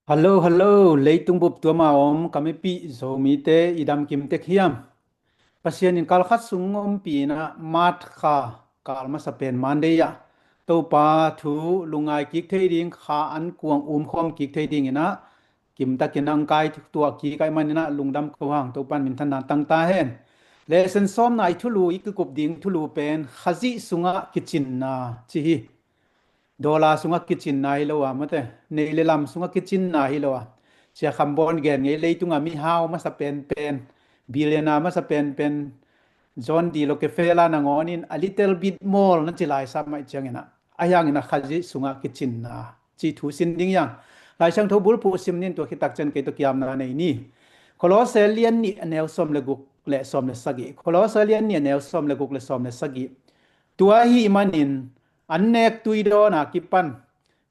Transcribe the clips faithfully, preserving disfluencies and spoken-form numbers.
Hallo, hallo, leitung bup tuama om ka mipih Zomite i dam kim tek hiam? Pasian in kal khat sung ompih in ah March kha kal masa pen Monday ah Topa thu lungngai kik thei ding, kha an kuang umkhawm kik thei ding in ah kimtakin ang kai tuah kik ahih manin ah lungdam ko hang, Topa in minthanna tang ta hen. Lesson sawmna i thulu, i kikup ding thulu pen Khazih sungah kicinna ci hi. Dollar sungah kicinna hi lo a, mate, nei le lam sungah kicinna hi lo a. Sia Kham Bawn gen ngei, leitungah mihau masa penpen, billionaire masa penpen, John D Rockefeller nangawn in a little bit more na ci lai sam ahih ciangin ah, ahi hangin ah Khazih sungah kicinna ci thu sin ding hi hang. Lai Siangtho bulphuh sim ni in, tua khit tak ciang kei tawh kiamna nei ni. Kolose lian nih a neu sawm le guk le sawm le sagih. Kolose lian nih a neu sawm le guk le sawm le sagih. Tua ahih manin an nek tui dawn a kipan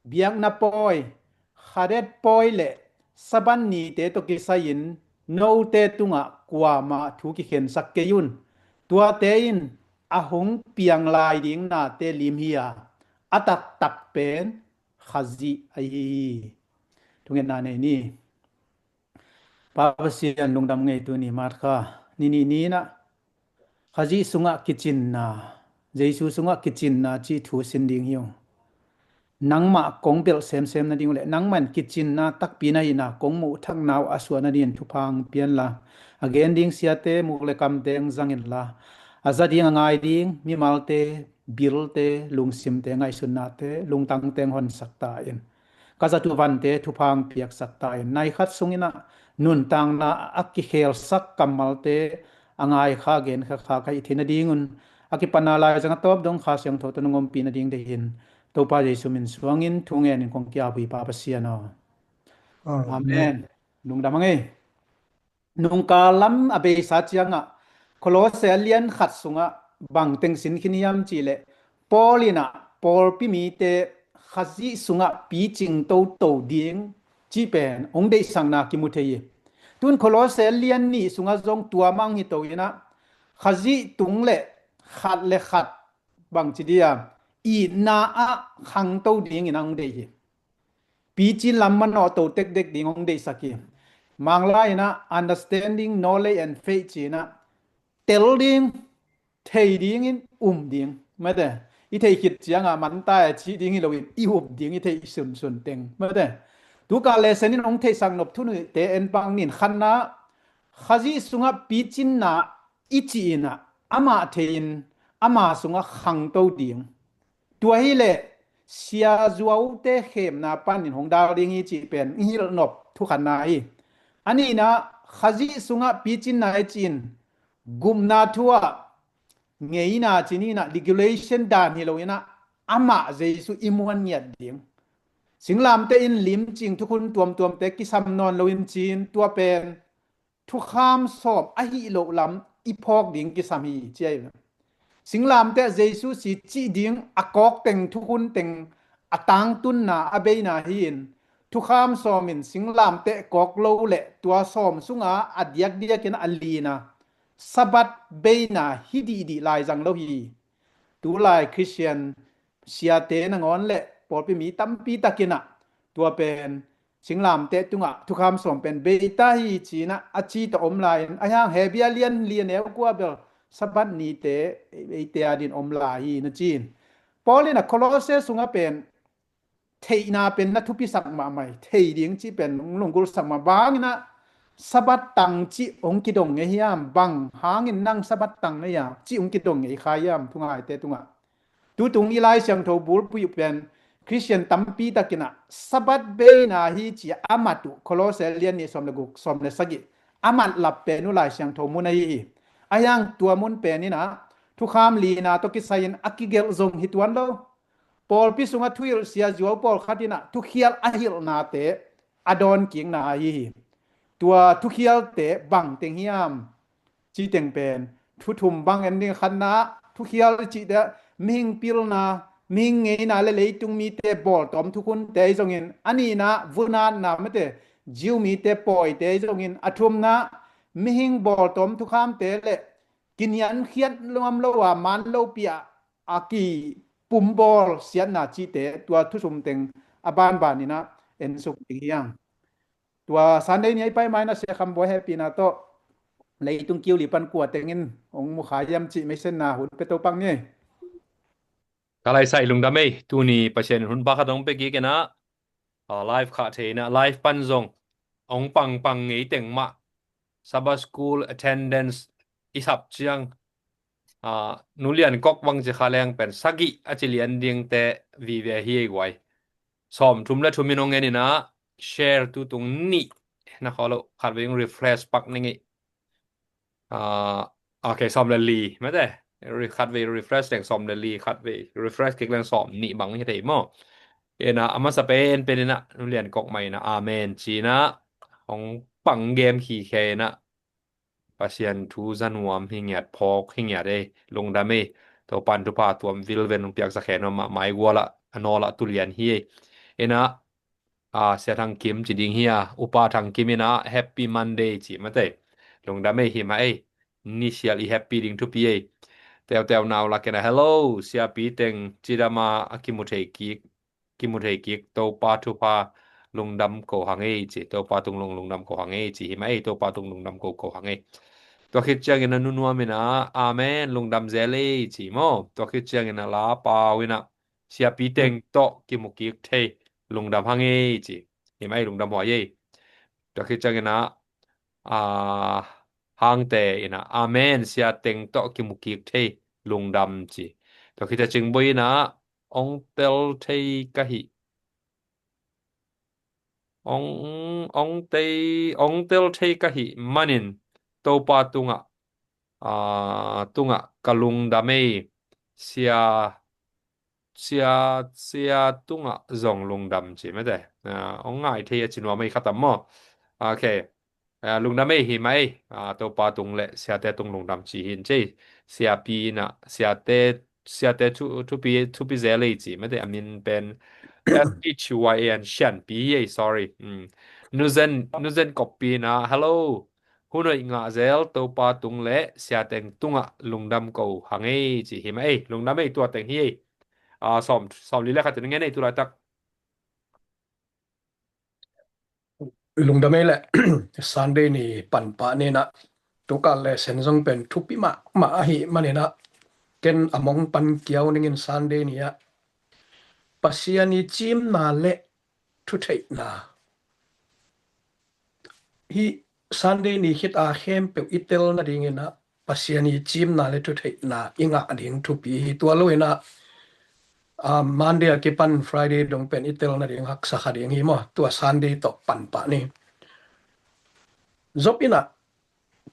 biakna pawi, Khadet pawi le Sabbath nite tawh kisai-in note tungah kuamah thu kikhensak kei un. Tuate in a hong piang lai ding nate lim hi a, a taktak pen Khazih ahi hi. Thungetna nei ni. Pa Pasian lungdam ngei, tuni March kha ni nih ni in ah Khazih sungah kicinna, Jesu sungah kicinna cih thu sin ding hi ung. Nangmah kong belh semsem nading uh le nangmah in kicinna takpi na hihna kong muh thakna uh a suah nadingin thupha hong pia inla, a gen ding siate muk le kamte hong zang inla, a za ding a ngai ding mimalte, bilte, lungsimte, ngaihsutnate, lungtangte hong honsak ta in. Ka zat uh vante thupha hong piaksak ta in. Nai khat sungin ah nuntakna a kikhelsak kammalte a ngai kha, gen kha kha ka hih theih nadingun, a kipanna laizang a tawp dong Kha Siangtho tawh nong ompih nading deih in, Topa Jesu min suangin thu ngenin kong ki-ap uh hi, Pa Pasian aw. Amen. Amen. Lungdam hang ei. Nungkal lam a beisa ciangah Kolose a lian khat sungah bang teng sin khin hiam cih leh, Paul in ah pawlpi mite Khazih sungah picing toto ding cih pen hong deihsakna kimu thei hi. Tun Kolose a lian nih sungah zong tua mah hong hi to in ah, Khazih tung le khat le khat bangci dia, itna ah khangto dingin a hong deih hi. Picin lam manawh to tektek ding hong deihsak hi. Manglai in ah understanding, knowledge and faith ci in ah, tel ding, thei dingin um ding. Mate, i theih khit ciangah man ta e cih ding hi loin i up ding, i theih sunsun teng. Mate, tu kal lesson in hong theihsak nop thu nihte en pak ni in. Khatna, Khazih sungah picinna i cih in ah amah thei-in ama sungah khangto ding. Tua hi leh Sia Zuaute khemna panin hong dal ding hi cih pen i hilh nop thu khatna hi. A nihna, Khazih sungah picinna i cih in gupna thu ah ngeina ci ni in ah, regulation dan hi lo in ah, amah Jesu i muan ngiat ding. Singlamteh in limcing thukhun tuamtuamte kisam nawn loin ci-in tua pen thukham sawm ahih loh lam i phawk ding kisam hi ci ahi. Singlamteh Jesu si cih ding a kawk teng, thukhun teng a tangtunna, a beina hi-in, thukham sawm in singlamteh kawk lo le tua sawm sunga a diakdiakin a lina Sabbath beina hi dihdih laizang lo hi. Tulai Khristian siate nangawn le pawlpi mi tampi takin ah tua pen singlamteh tungah thukham sawm pen beita hi ci-in ah a ci tawh om lai-in, ahi hang Hebru lian li a neu kua bel Sabbath nite eite adin om lai hi na ci-in, Paul in ah Kolose sungah pen theihna pen na thupisak mahmah hi. Thei ding cih pen hong lunggulhsak mah. Bang hangin ah Sabbath tang cih hong kidong ngei hiam? Bang hangin nang Sabbath tang na hiam cih hong kidong ngei kha hiam thungaite tungah? Tutung i Lai Siangtho bulphuh pen Khristian tampi takin ah Sabbath beina hi ci a mat uh, Kolose lian nih sawm le guk, sawm le sagih, a mat lap pen uh Lai Siangtho mun ahi hi. Ahi hang tua mun pen in ah thukham lina tawh kisai-in a kigelh zong hi tuan lo. Pawlpi sungah thuhilh Sia Zuau pawlkhat in ah thukhial a hilhnate a dawn kikna ahi hi. Tua thukhialte bang teng hiam? Cih teng pen thu thum bang en ding. Khatna, thukhial i cihte, mihing pilna, mihing ngeina le leitung mite bawltawm thukhunte ahi zongin, a nihna, vunatna, mate, Jew mite pawite ahi zongin, a thumna, mihing bawltawm thukhamte le kiniamkhiat nuam lo a, man lopi a a kipumbawl siatna cihte, tua thu thum teng a banban in ah ensuk ding hi hang. Tua Sunday ni a i pai mai na Sia Kham Bawi hehpihna tawh leitung kiu li pan kua tengin hong mu kha hiam cih meisenna hun pe to pang ni. Ka laisai lungdam ei, tuni Pasian in hun pakhat hong pe kik in ah, ah, live khah thei in ah, live pan zong hong pangpang ngei teng mah Sabbath school attendance i sap ciang, ah, Nu Lian Kok bang ci kha leng pen sagih a ci lian dingte vive hi ei guai. Sawm thum le thum in hong en in ah, share tu tung nih na khaw lo, khat vei hong refresh pak ning ei. Ah, okay, sawm le li mate. Re-, khat vei refresh leng sawm le li, khat vei refresh kik leng sawm nih bang hi thei maw. Ina, a masa pen pen ina, Nu Lian Kok mai ina, amen ci ina, hong pang game hi khe ina. Pasian thu za nuam hi ngiat, phawk hi ngiat ei, lungdam ei. Topan thupha tuam vilven hong piaksa khe nuam mah, mai guala, a nawla tu lian hi ei. Ina, a, Sia Thang Kim ci ding hi a, Upa Thang Kim ina, Happy Monday ci mate. Lungdam ei hi mah ei. Ni sial i happy ding thupi ei. Teuteu nau lak ina, hello, Siapi teng cidama a kimu thei kik, kimu thei kik, Topa thupha lungdam ko hang ei ci, Topa tung lung lungdam ko hang ei ci, hi mah ei, Topa tung lungdam ko ko hang ei. Tua khit ciangin a Nu Nuam ina, amen, lungdam zel ei ci maw. Tua khit ciangin a La Pau ina, Siapi teng tawh kimu kik thei lungdam hang ei ci. Hi mah ei, lungdam huai ei. Tua khit ciangin a, a, Hangte ina, amen, Sia teng tawh kimu kik thei lungdam ci. Tua khit ciang Cingbuai ina, ong tel thei ka hih. Ong, ong tei, ong tel thei ka hih manin Topa tungah, ah, tungah ka lungdam ei, Sia, Sia, Sia tungah zong lungdam ci mate. Ah, ong ngai thei a ci nuam ei kha tam maw. Okay. Ah, lungdam ei hi mah ei. Ah, Topa tung le Siate tung lungdam ci hin ci. Siapi ina, Siate, Siate thu, thupi, thupi zel ei ci mate, a min pen S H Y A N, Sianpi hi ei, sorry. Mm. Nuzen, Nuzen Koppi ina, hello. Hun hoih ngah zel, Topa tung le Sia teng tungah lungdam ko hang ei ci hi mah ei. Lungdam ei, tua teng hi ei. Ah, sawm, sawm li le khat in ngen ei tu laitak. Lungdam ei le, Sunday ni pan pah ni ina, tukal le sen zong pen thupi mahmah ahih man ina, ken a mong pan kiau ning in Sunday ni ah, Pasian i cimna le thutheihna. Hih Sunday ni khit a khempeuh i tel nading ina, Pasian i cimna le thutheihna i ngah ding thupi hi. Tua lo ina, ah, Monday a kipan Friday dong pen i tel nading haksa kha ding hi maw. Tua Sunday tawh pan pah ni. Job ina,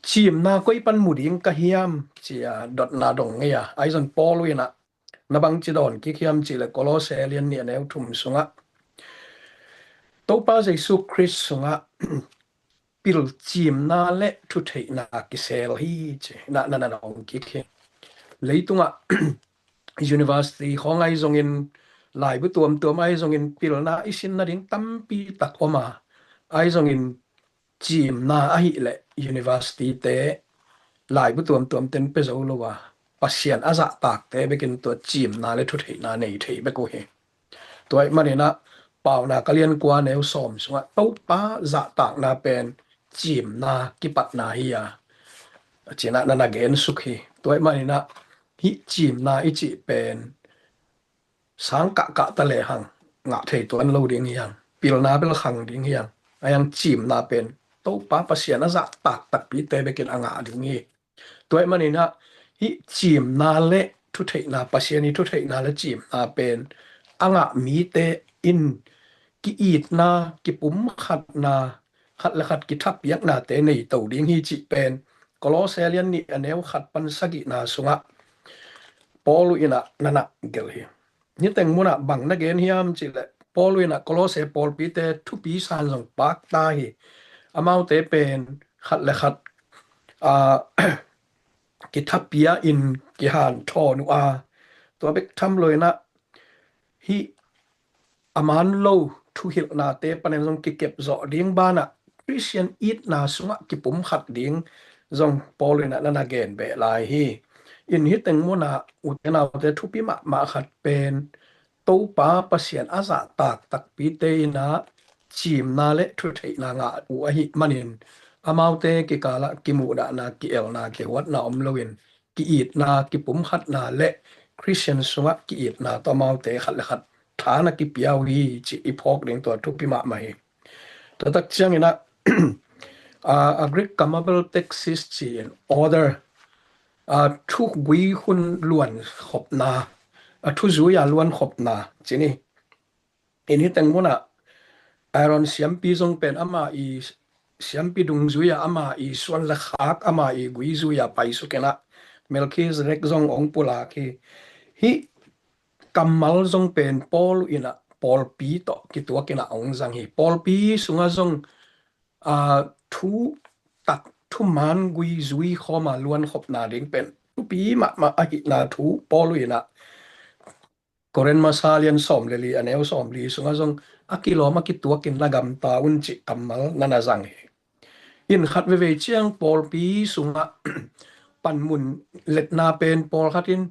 cimna koi pan mu ding ka hiam ci a dotna dong ngei a. Ahi zong Paul ina, na bang ci dawn kik hiam cih le Kolose a lian nih a neu thum sungah, Topa Jesu Khrist sungah pil cimna le thutheihna kisel hi ci. Na, na, na, na ong kik hi. Leitungah university khawng ahi zongin, laibu tuamtuam ahi zongin, pilna i sin nading tampi tak om a. Ahi zongin, cimna ahih leh university te, laibu tuamtuam ten pe zo lo a, Pasian a zahtakte bekin tua cimna le thutheihna nei thei bek uh hi. Tua ahih man ina, Paunak a lian kua neu sawm sungah Topa zahtakna pen cimna kipatna hi a, a ci ina, na, na gen suk hi. Tua ahih man ina, hih cimna i cih pen sang kahkah ta le hang ngah thei tuan lo ding hi hang. Pilna bel khang ding hi hang. Ahi hang cimna pen Topa Pasian a zahtak takpite bekin a ngah ding hi. Tua ahih man ina, hih cimna le thutheihna, Pasian i thutheihna le cimna pen a ngah mite in ki-itna, kipumkhatna, khat le khat kithapiaknate nei to ding hi cih pen Kolose a lian nih a neu khat pan sagihna sungah Paul ina na, na gelh hi. Niteng munah bang na gen hiam cih leh, Paul ina Kolose pawlpite thupi san zong pakta hi. Amaute pen khat le khat, ah, kithapia in kihanthawn uh a, tua bek tham lo ina, hih a man lo thuhilhnate panin zong kikep zawh ding banah Khristian itna sungah kipumkhat ding zong Paul ina na, na gen beh lai hi. In hih teng munah ute naute, thupi mahmah khat pen Topa Pasian a zahtak takpite ina cimna le thutheihna ngah uh ahih manin, amaute kikalah kimuhdahna, kielna, kihuatna om loin, ki-itna, kipumkhatna le Khristian sungah ki-itna tawh amaute khat le khat tha na kipia uh hi cih i phawk ding tua thupi mahmah hi. Tua tak ciangin ah, a, a Greek kam a bel teksis ci-in order, a, thugui hun luankhopna, a, thuzui-a luankhopna ci ni. In hi teng munah Aaron siampi zong pen ama i siampi dungzui-a ama i suan le khak ama i guizui-a paisuk in ah Melkhizedek zong ong pulak hi. Hih kammal zong pen Paul in ah pawlpi tawh kituak in ah ong zang hi. Pawlpi sungah zong, a, thu tak, thuman guizui khawma luankhopna ding pen thupi mahmah ahihna thu Paul in ah Korin masa lian sawm le li, a neu sawm li sungah zong a kilawm a kituakin na gamta un cih kammal na na zang hi. In khat veivei ciang pawlpi sungah panmun letna pen pawlkhat in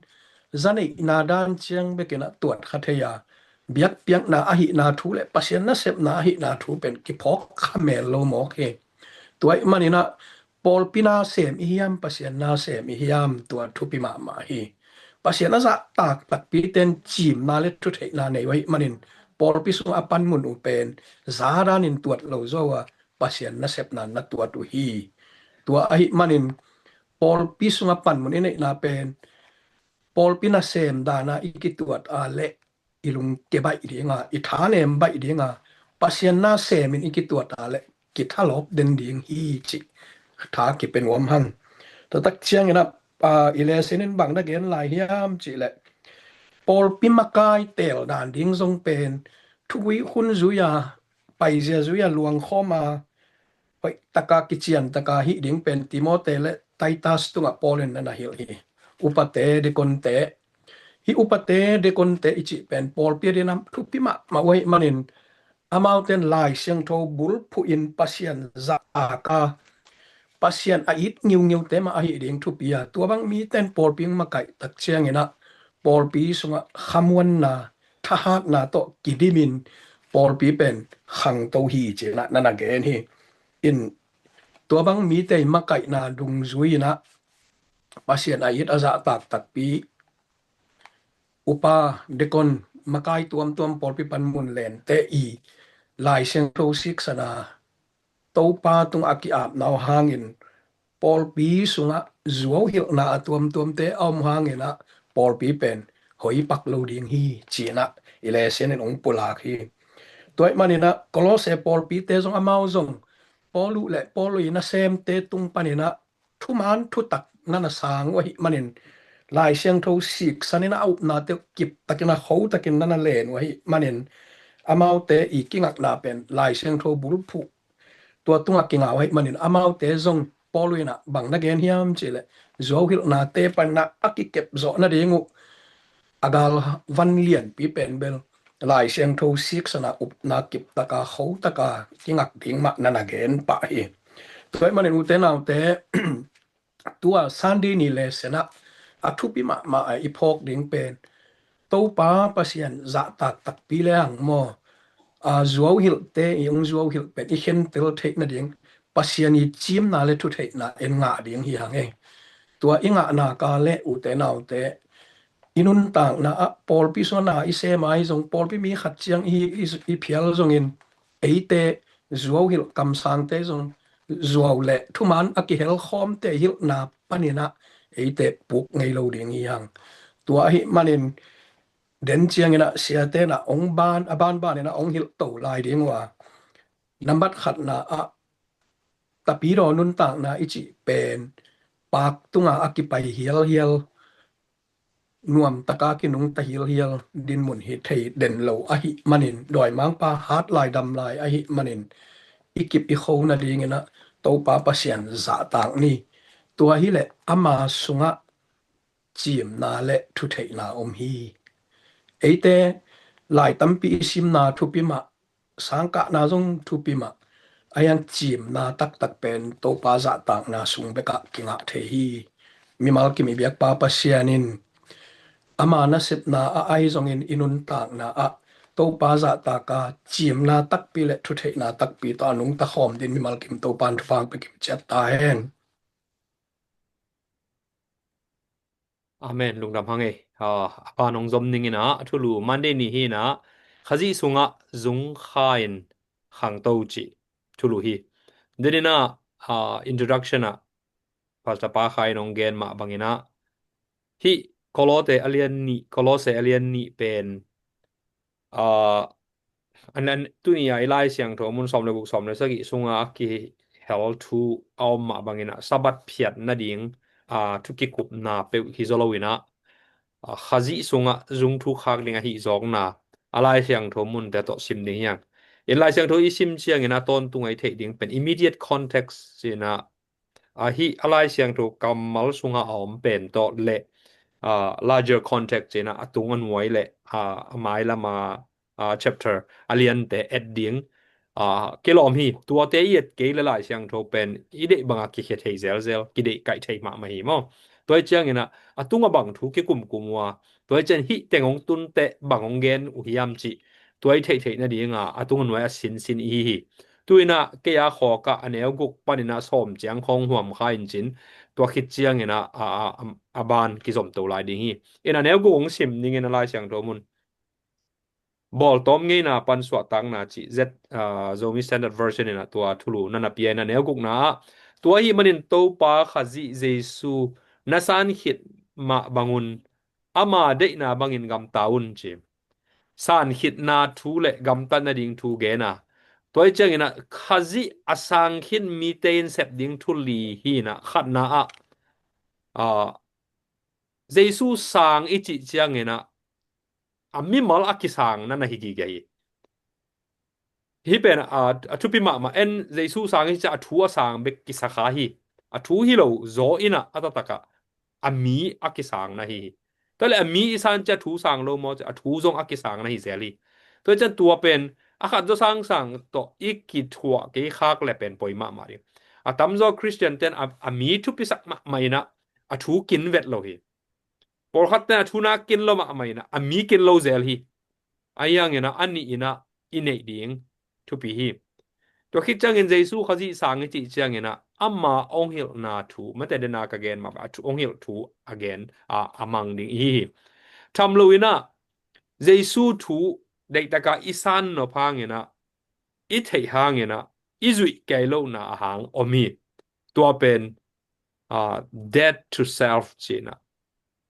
zaneihna dan ciang bekin ah tuat kha thei a, biakpiakna ahihna thu le Pasian nasepna ahihna thu pen kiphawk kha mel lo mawk hi. Tua ahih manin ah pawlpi nasem i hiam, Pasian nasem i hiam, tua thupi mahmah hi. Pasian a zahtak takpi ten cimna le thutheihna nei uh ahih manin pawlpi sungah a panmun uh pen za danin tuat lo zaw a, Pasian nasepna na tuat uh hi. Tua ahih manin pawlpi sungah panmun i neihna pen pawlpi nasem dana i kituat a le i lungke baih dinga, i thanem baih dinga, Pasian nasemin i kituat a le kithalawp den ding hi cih tha kipe nuam hang. Tua tak ciangin ah, a, i lesson in bang na gen lai hiam cih leh pawlpi makai teel dan ding zong pen thugui hun zui-a paizia zui-a luangkhawm a, hoih taka kician taka hih ding pen Timote le Titus tungah Paul in na na hilh hi. Upate, deaconte, hih upate, deaconte i cih pen pawlpi a dingin ah thupi mahmah uh ahih manin amaute in Lai Siangtho bulphuh in Pasian zahtak a, Pasian a it ngiungiute mah ahih ding thupi a, tua bang mite in pawlpi makaih tak ciangin ah pawlpi sungah khamuanna, thahatna tawh kidimin pawlpi pen khangto hi ci-in ah na na gen hi. In tua bang mite i makaihna dungzui-in ah Pasian a it a zahtak takpi upa, deacon, makai tuamtuam, pawlpi panmun lente i Lai Siangtho siksana Topa tungah a ki-apna uh hangin pawlpi sungah zuauhilhna a tuamtuamte a om hangin ah pawlpi pen hoih pak lo ding hi ci-in ah i lesson in ong pulak hi. Tua ahih manin ah Kolose pawlpite zong amau zong Paul uh le Paul i nasemte tung panin ah thuman thutak na na sang uh ahih manin Lai Siangtho siksan in a upnate uh kiptakin a khotakin na na len uh ahih manin amaute i kingakna pen Lai Siangtho bulphuh tua tungah kingah uh ahih manin amaute zong Paul in ah bang na gen hiam cih leh zuauhilhnate panin ah a kikep zawh nading uh a galvan lianpi pen bel Lai Siangtho siksana upna kiptaka khotaka kingak ding mah na na gen pah hi. Tua ahih manin ute naute, tua Sunday ni lesson ah a thupi mahmah a i phawk ding pen Topa Pasian zahtak takpi le hang maw, a zuauhilhte i ong zuauhilh pen i khentel theih nading Pasian i cimna le thutheihna en ngah ding hi hang e. Tua i ngahna ka le ute naute, i nuntakna ah pawlpi sungah na i sem a hi zong, pawlpi mi khat ciang i, i, i phial zongin eite zuauhilh kamsangte zong zuau le thuman a kihelkhawmte hilhna panin ah eite puk ngei lo ding hi hang. Tua ahih manin den ciangin ah siate in ah ong ban, a banbanin ah ong hilh to lai ding uh a, nambat khatna ah tapidaw nuntakna i cih pen pak tunga a kipai hialhial, nuamtaka kinungta hilhial dinmun hi thei den lo ahih manin, dawimangpa hat lai dam lai ahih manin i kip i kho nadingin ah Topa Pasian zahtak ni. Tua hileh ama sungah cimna le thutheihna om hi. Eite lai tampi i simna thupi mah, sangkahna zong thupi mah, a hiang cimna taktak pen Topa zahtakna sung bekah kingah thei hi. Mimal kim i biakpa Pasian in ama nasepna ah ahi zongin i nuntakna ah Topa zahtak a cimna takpi le thutheihna takpi tawh a nungta khawm dingin mimal kim Topa in thupha hong pia kim ciat ta hen. Amen. Lungdam hang ei. Ah, a pan hong zom ning in ah, a thulu Monday ni hi in ah, Khazih sungah zung kha in khangto cih thulu hi. Deni in ah, ah, introduction ah Pastor Pa Khai in hong gen mah bangin ah, hih Kolose a lian nih, Kolose a lian nih pen, ah, an, an, tuni a i Lai Siangtho mun sawm le guk, sawm le sagih sunga a kihel thu a om mah bangin ah Sabbath phiat nading, ah, thu kikupna peuh hi zaw lo in ah, ah, Khazih sungah zung thu khak ding ahi zawkna a Lai Siangtho munte tawh sim ding hi hang. In Lai Siangtho i sim ciangin a tawntung a i theih ding pen immediate context ci in ah, ah, hih a Lai Siangtho kammal sunga a om pen tawh le, ah, larger context ci in ah a tung a nuai le, ah, a mailam a, ah, chapter a liante et ding, ah, kilawm hi. Tuate i et kei le Lai Siangtho pen i deih banga kikhia thei zelzel, kideih kaih thei mahmah hi maw. Tua hi ciangin ah a tunga bang thu kikumkum uh a, tua hi ciang hih teng hong tun teh bang hong gen uh hiam cih tua i theihtheih nadinga a tung a nuai a sinsin i hi hi. Tu in ah kei a khawk ah a neu guk panin ah sawm ciang khawng huam kha in cin, tua khit ciangin ah a, a, a, a ban kizomto lai ding hi. In a neu guk hong sim ning in a Lai Siangtho mun. Bawltawm ngeina pan suahtakna cih Z, ah, Zomi Standard Version in ah tua thulu na na pia in a neu gukna ah, tua ahih manin Topa Khazih Jesu na san khit mah bangun ama deihna bangin gamta un ci. San khitna thu le gamtat nading thu gen a. Tua hi ciangin ah Khazih a sang khin mite in sep ding thu li hi in ah, khatna ah, ah, Jesu sang i cih ciangin ah a mimal a kisang na na hi gige hi. Hih pen a, a thupi mahmah en, Jesu sang i cih ciang a thu a sang bek kisa kha hi. A thu hi lo zaw in ah a taktak ah a mi a kisang na hi hi. Tua le a mi i san ciang a thu sang lo maw, a thu zong a kisang na hi zel hi. Tua ciang tua pen a khat zaw sangsang tawh i kithuah kei khak le pen poi mahmah ding. A tamzaw Christian ten a, a mi thupisak mahmah in ah a thu kin vet lo hi. Pawlkhat ten a thu na kin lo mahmah in ah a mi kin lo zel hi. Ahi hangin ah a nih in ah i neih ding thupi hi. Tua khit ciangin Jesu Khazih sang i cih ciangin ah ama hong hilhna thu, mate dena ka gen mah a thu, hong hilh thu a gen a, a mang ding i hi hi. Tham lo in ah Jesu thu deihtaka i san nop hangin ah, i theih hangin ah, i zuih kei lohna a hang om hi. Tua pen, ah, death to self ci in ah,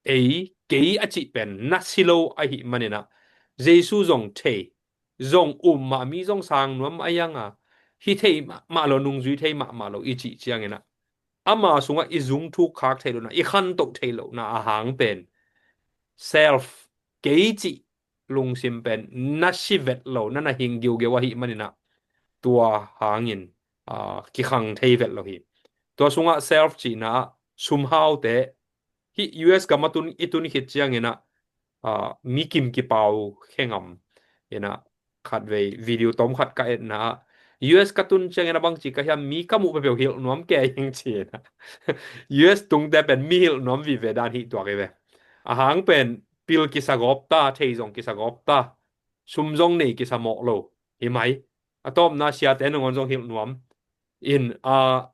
ei, kei a cih pen na si lo ahih manin ah, Jesu zong thei, zong um mah, mi zong sang nuam a hi hang a, hi thei mahmah lo, nungzui thei mahmah lo i cih ciangin ah, ama sungah i zung thu khak thei lohna, i khantoh thei lohna a hang pen self, kei cih lungsim pen na si vet lo, na na hing giugeu ahih manin ah, tua hangin, ah, kikhang thei vet lo hi. Tua sungah self cihna ah sumhaute, hih U S gam a tun, i tun khit ciangin ah, ah, mi kim kipau khe ngam in ah, khatvei video tom khat ka etna ah, U S ka tun ciangin a bangci ka hiam, mi ka muh peuhpeuh hilh nuam kei ing ci in ah. U S tungte pen mi hilh nuam vive dan hi tuak hi ve. A hang pen pil kisa gawp ta, thei zong kisa gawp ta, sum zong nei kisa mawh lo hi mai. A tawpna siate nangawn zong hilh nuam in, a,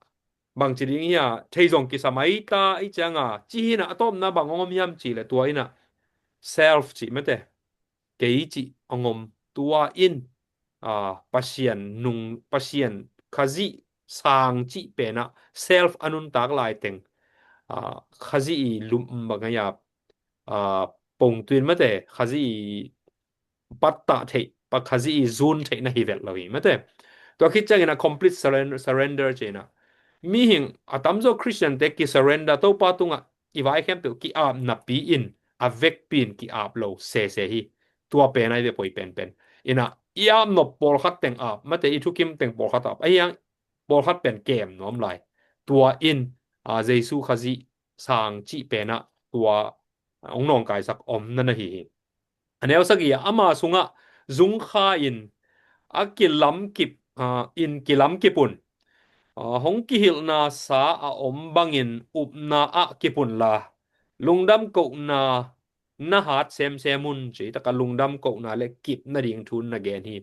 bangci ding hi a, thei zong kisa mai ta i cianga, ci hi in ah, a tawpna bang hong om hiam cih leh tua in ah self cih mate, kei cih hong om. Tua in, a, Pasian nung, Pasian Khazih sang cih pen ah self a nuntak laiteng, a, Khazih i lum bang a, a, pongtuin mate, Khazih i pattah theih, pa Khazih i zun theih na hi vet lo hi mate. Tua khit ciangin a complete surren-, surrender ci in ah, mihing a tamzaw Christian te ki surrender, Topa tungah i vai khempeuh ki-ap napi in, a vekpi in ki-ap lo sese hi. Tua pen ahi ve poi penpen. In ah i ap nop pawlkhat teng ap, mate, i thukim teng pawlkhat ap, ahi hang pawlkhat pen kem nuam lai. Tua in, a, Jesu Khazih sang cih pen ah tua hong nawngkaisak omna na hi hi. A neu sagih ah, ama sungah zung kha in a kilamkip, a, in kilamkip un. A, hong kihilhna sa a om bangin upna ah kip unla, lungdam kohna na hat semsem un, ci taka lungdam kohna le kip nading thu na gen hi.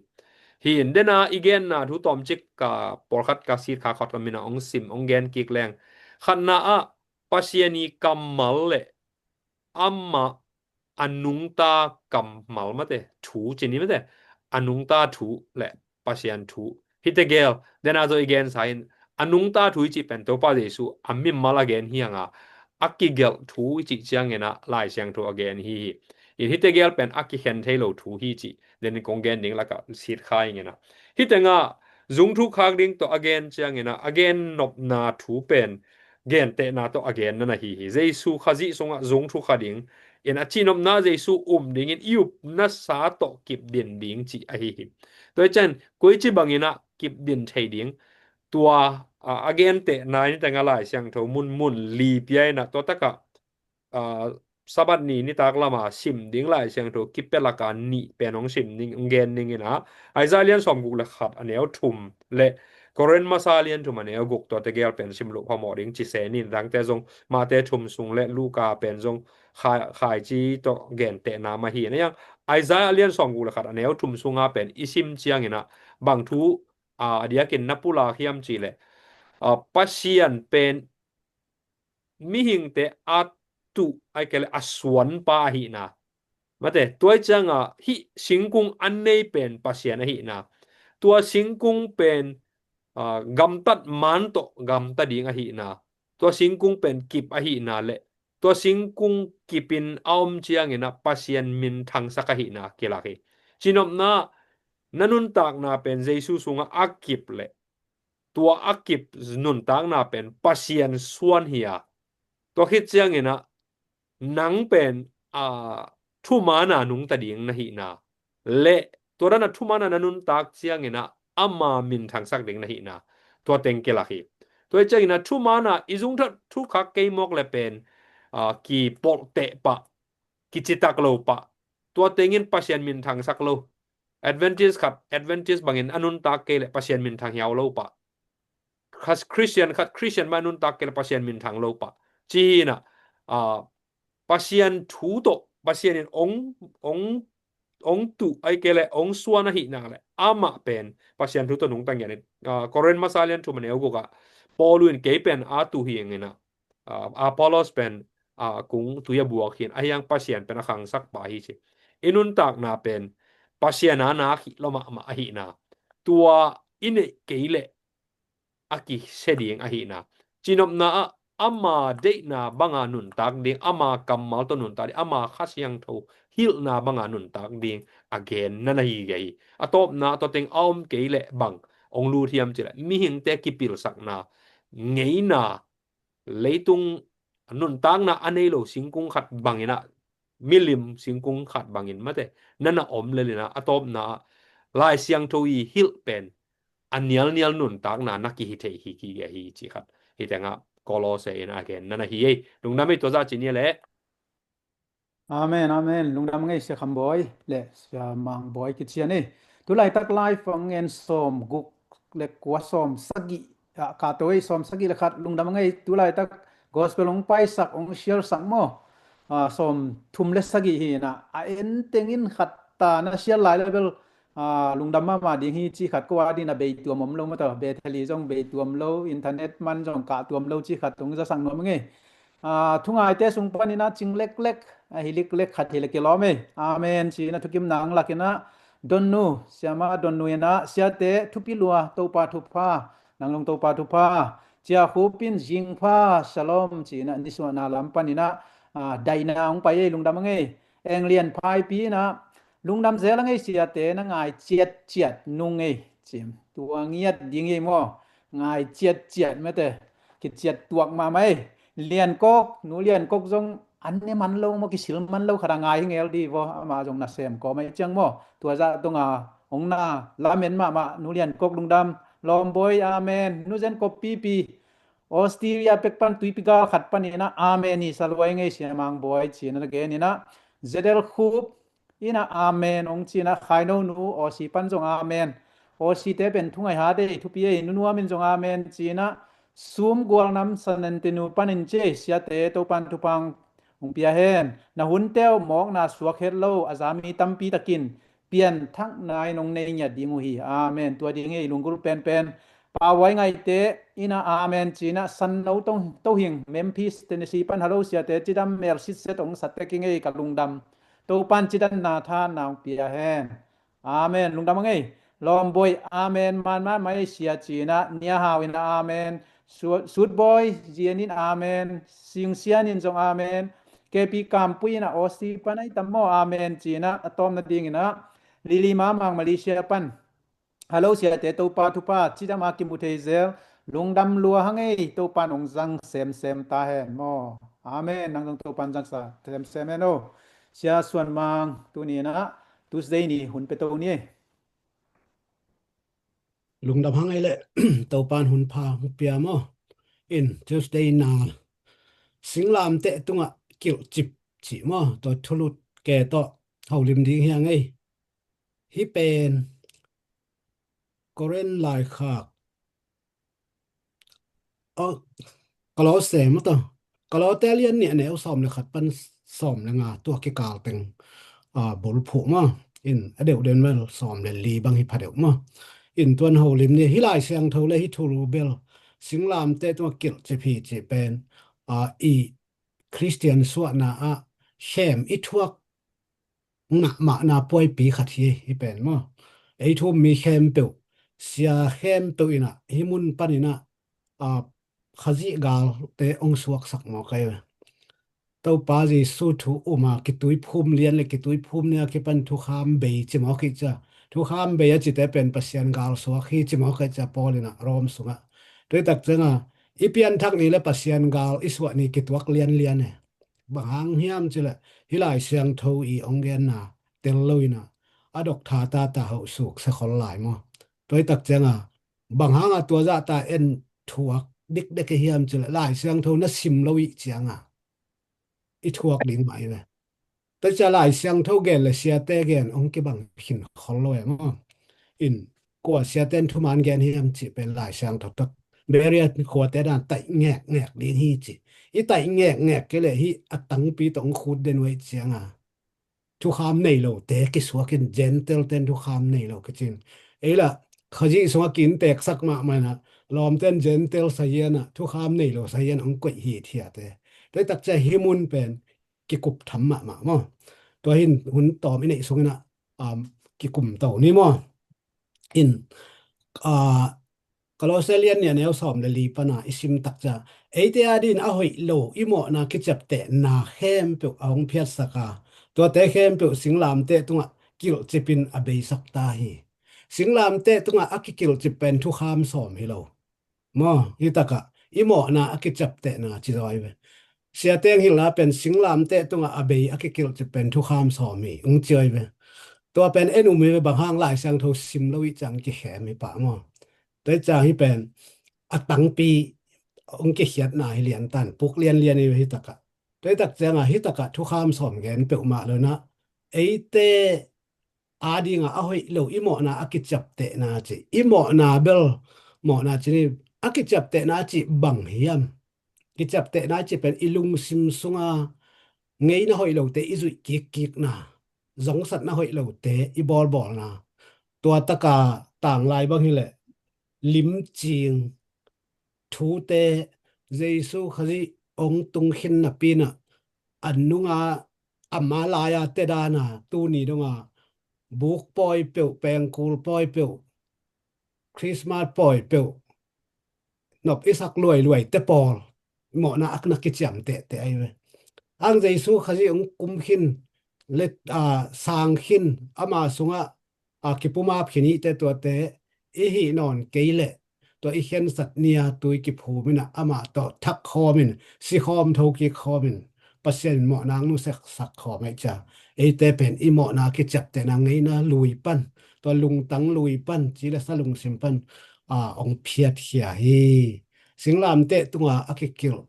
Hi in dena i genna thu tawmcik ka pawlkhat ka sitkha khawt ka mina hong sim hong gen kik leng. Khatna ah Pasian i kammal le ama a nungta kammal mate thu cini mate a nungta thu le Pasian thu. Hite gel dena zo i gen sa in a nungta thu i cih pen Topa Jesu a mimal a gen hi anga a kigelh thu i cih ciangina Lai Siangtho a gen hi hi. In hite gel pen a kikhen thei lo thu hi cih denin kong gen ding laka sitkha ingina. Hitenga zungthuk khak ding tawh a gen ciangina a gen nopna thu pen gentehna tawh a gen nana hi hi. Jesu Khazih sungah zungthuk kha ding in a cihnopna Jesu um dingin i upna sa tawh kipdin ding cih ahi hi. Tua i cian koici bangina kipdin thei ding tua a gentehna in tengah Lai Siangtho mun mun li pia ina tua taka Sabbath ni nitak lama sim ding Lai Siangtho kipia laka nih pen hong sim ding hong gen dingina Isaiah lian sawmguk le khat a neu thum le Korin masa lian thum a neu guk tua tegel pen sim luh phamawh ding ci se nin dangte zong Mate thum sung le Luka pen zong khai, khaici tawh gentehna mah hi. Na yang Isaiah lian sawmguk le khat a neu thum sunga pen i sim ciangina bang thu a diakin na pulak hiam ci le Pasian pen mihingte a tuh ai kele a suanpa ahihna. Mate tuai cianga hih singkung an nei pen Pasian ahihna. Tua singkung pen gamtat man tawh gamta ding ahihna. Tua singkung pen kip ahihna le tua singkung kipin a om ciangina Pasian min thangsak ahihna kilak hi. Cinopna na nuntakna pen Jesu sunga a kip le tua a kip nuntakna pen Pasian suan hi a. Tua khit ciangina nang pen a thumana nungta ding na hihna le tua dana thumana na nuntak ciangina ama min thangsak ding na hihna tua teng kilak hi. Tua ciangina thumana i zungthat thukhak keimawk le pen a kipolhteh pah kicitak lo pah tua tengin Pasian min thangsak lo. Adventist khat Adventist bangin a nuntak kei le Pasian min thang hiau lo pah. Khas Christian khat Christian mah a nuntak kei le Pasian min thang lo pah. Cihina a Pasian thu tawh Pasian in ong ong ong tuh ai kei le ong suan ahihna le amah pen Pasian thu tawh nungta ngianin Korin masa lian thum a neu guk ah Paul in kei pen a tuh hi ingina Apollos pen kung tui a buak hin ahiang Pasian pen a khangsak pa hi ci. I nuntakna pen Pasian a nak hi lo mahmah ahihna tua i neih kei le a kisia ding ahihna. Cinopna ah ama deihna banga nuntak ding ama kammal tawh nuntak ding ama Kha Siangtho hilhna banga nuntak ding a gen nana hi gei. A tawpna tua teng a om kei le bang ong lut hiam ci le mihingte kipilsakna ngeina leitung nuntakna a nei lo singkung khat bangina milim singkung khat bangin mate nana om lelina a tawpna ah Lai Siangtho i hilh pen a nialnial nuntakna na kihi thei hi kige hi ci khat. Hitenga Kolose in a gen nana hi ei. Lungdam ei tua za ci nia le. Amen, amen. Lungdam ngei Sia Kham Bawi le Sia Mang Bawi kician ei. Tulaitak live ang en sawm guk le kua sawm sagih ah, ka to ei sawm sagih le khat lungdam ngei tulaitak gospel ong paisak ong share sak maw. Sawm thum le sagih hi na a en tengin khat ta na share lai le bel lungdam mahmah ding hi ci khat ko a dina beituam om lo maw taw Betheli zong beituam lo internet man zong kah tuam lo ci khat ong zasak nuam ngei. Thungaite sung panin a cing leklek a hi liklek khat hi le kilawm ei. Amen ci na thukim nang lakin a donnu siama donnu in a siate thupi lua Topa thupha nang long Topa thupha. Cia Khup in zingpha shalom ci in a nisuahna lam panin a daina hong pai ei lungdam a ngei. Eng Lian Phaipi in a lungdam zel a ngei siate na ngai ciatciat nung ei. Cim tua ngiat ding ei maw ngai ciatciat mete kiciat tuak mahmah ei. Lian Kok nu Lian Kok zong an ne man lo maw kisil man lo khat a ngai hi ngel di vaw ama zong nasem kawm ei ciang maw tua zah donga ong na lamen mahmah nu Lian Kok lungdam. Lawm Bawi amen. Nu Zen Kop pipi Australia pek pan tuipi gal khat panin a amen hi saluai ngei Sia Mang Bawi ci in a gen in a Zedel Khup in a amen ong ci in a Khaino nu Aussie pan zong amen. Aussie te pen thungai ha dei thupi ei nunuam in zong amen ci in a Sum Gualnam Sanentinu panin ci ei siate Topan thupha hong pia hen. Na hunte uh mawkna suak het lo a za mi tampi takin pianthakna in hong nei ngiat ding uh hi. Amen. Tua ding hi lunggulh penpen. Pa Huai Ngaite in ah amen ci-in ah, Sanno Tohing, Memphis, Tennessee pan, hello siate, cidam mel sitset hong sa tek ing ei, ka lungdam. Topa'n cidanna thahatna hong pia hen. Amen. Lungdam hang ei. Lawmbawi, amen man man mai sia ci-in ah, Nia Hau in ah amen. Su-, Sutbawi Zian in amen. Sing Sian in zong amen. K P Kampui in ah, Aussie pan ai tam maw, amen ci-in ah, a tawpna dingin ah, Lili Mamang, Malaysia pan, hello siate, Topa thupha, cidam a kimu thei zel, lungdam lua hang ei, Topa'n hong zang semsem ta hen maw. Amen. Nang zong Topa'n zangsa semsem hen aw. Sia Suan Mang, tuni in ah Tuesday ni hun pia to ni ei. Lungdam hang ei leh, Topa'n hun pha hong pia maw. In Tuesday na, singlamteh tungah kilhcip cih maw, tua thulut ke tawh holim ding hi hang ei. Hih pen Korin laikhak, aw, Kolose maw, tua Kolose lian nih, a neu sawm le khat pan sawm le nga, tua kikal teng, a, bulphuh maw. In a deuh den bel sawm le li bang hi pha deuh maw. In tuan holim ni, hih Lai Siangtho le hih thulu bel singlamteh tungah kilhcip hi cih pen, a, i Khristian suahna ah khem i thuak mahmahna puaipi khat hi, hih pen maw. Ei thu-um mi khempeuh, sia khempeuh in ah, hih mun pan in ah, a, Khazih galte hong suaksak mawk ei ve. Topa Jesu thu-um a kituiphum lian le kituiphum ni a kipan thukham bei ci mawk hi cia. Thukham bei a cite pen Pasian gal suak hi ci mawk ei cia, Paul in ah Rom sungah. Tua hi tak ciangah, i pianthak ni le Pasian gal i suah ni kituak lianlian e. Bang hang hiam cih leh, hih Lai Siangtho i hong genna tel lo in ah, a dok tha tata hoh suk se khol lai maw. Tua hi tak ciangah, bang hangah tua zahta en thuak dikdek i hiam cih leh, Lai Siangtho na sim lo i ciangah i thuak ding mah hi ve. Tua ciang Lai Siangtho gen le siate gen hong kibang khin khol lo e maw. In kua siate in thuman gen hiam cih pen Lai Siangtho tawh Beria khuate dan taih ngekngek ding hi ci. I taih ngekngek kei leh hih a tangpi tawh hong khut den uh ei ciangah, thukham nei lote kisuak in, Gentile ten thukham nei lo kici in. Ei lah Khazih sungah ki-innteksak mahmah in ah, lawmten Gentile sahian ah, thukham nei lo sahian hong koih hithiate. Tua hi tak ciang hih mun pen kikup tham mahmah maw. Tua hi in hun tawm i neih sungin ah, um, kikum to ni maw. In, ah, Kolose lian nih, a neu sawm le li pan a i sim tak ciang, eite adingin a hoih lo i mawhna kiciaptehna khempeuh a hong phiatsak a, tuate khempeuh singlamteh tungah kilhcip in a beisak ta hi. Singlamteh tungah a kikilhcip pen thukham sawm hi lo. Maw, hih takah i mawhna a kiciaptehna ci zaw hi ve. Siate hong hilhna pen singlamteh tungah a bei a kikilhcip pen thukham sawm hi, hong ci hi ve. Tua pen en um hi ve, bang hang Lai Siangtho sim lo i ciang kikhem hi pah maw. Tua hi ciang hih pen a tangpi hong kikhiatna hi lian tan, puk lianlian hi ve hih takah. Tua hi tak ciangah hih takah thukham sawm gen peuhmah lo in ah, eite adingah a hoih lo i mawhna a kiciaptehna ci. I mawhna bel, mawhna ci ni, a kiciaptehna ci bang hiam? Kiciaptehna ci pen i lungsim sunga ngeina hoih lote i zuih kikkikna, zongsatna hoih lote i bawlbawlna. Tua taka tanglai bang hileh limcing thute, Jesu Khazih hong tung khin napi in ah, a nunga ama lai-a te dan a, tuni donga buk pawi peuh, pengkul pawi peuh, Christmas pawi peuh nop i sak luailuai te pawl mawhna a na kiciamtehte ahi ve. Ang Jesu Khazih hong kum khin le, a, sang khin, ama sungah, a, kipumap khin ihte, tuate i hih nawn kei leh, tua i khensat ni-a tui kiphum in ah amah tawh thak khawm in, si khawm, tho kik khawm in, Pasian in mawhna hong nusiasak khawm ahih ciang, eite pen i mawhna kiciaptehna ngeina lui pan, tua lungtang lui pan, ci le sa lungsim pan, a, hong phiatkhia hi. Singlamteh tunga a kikilh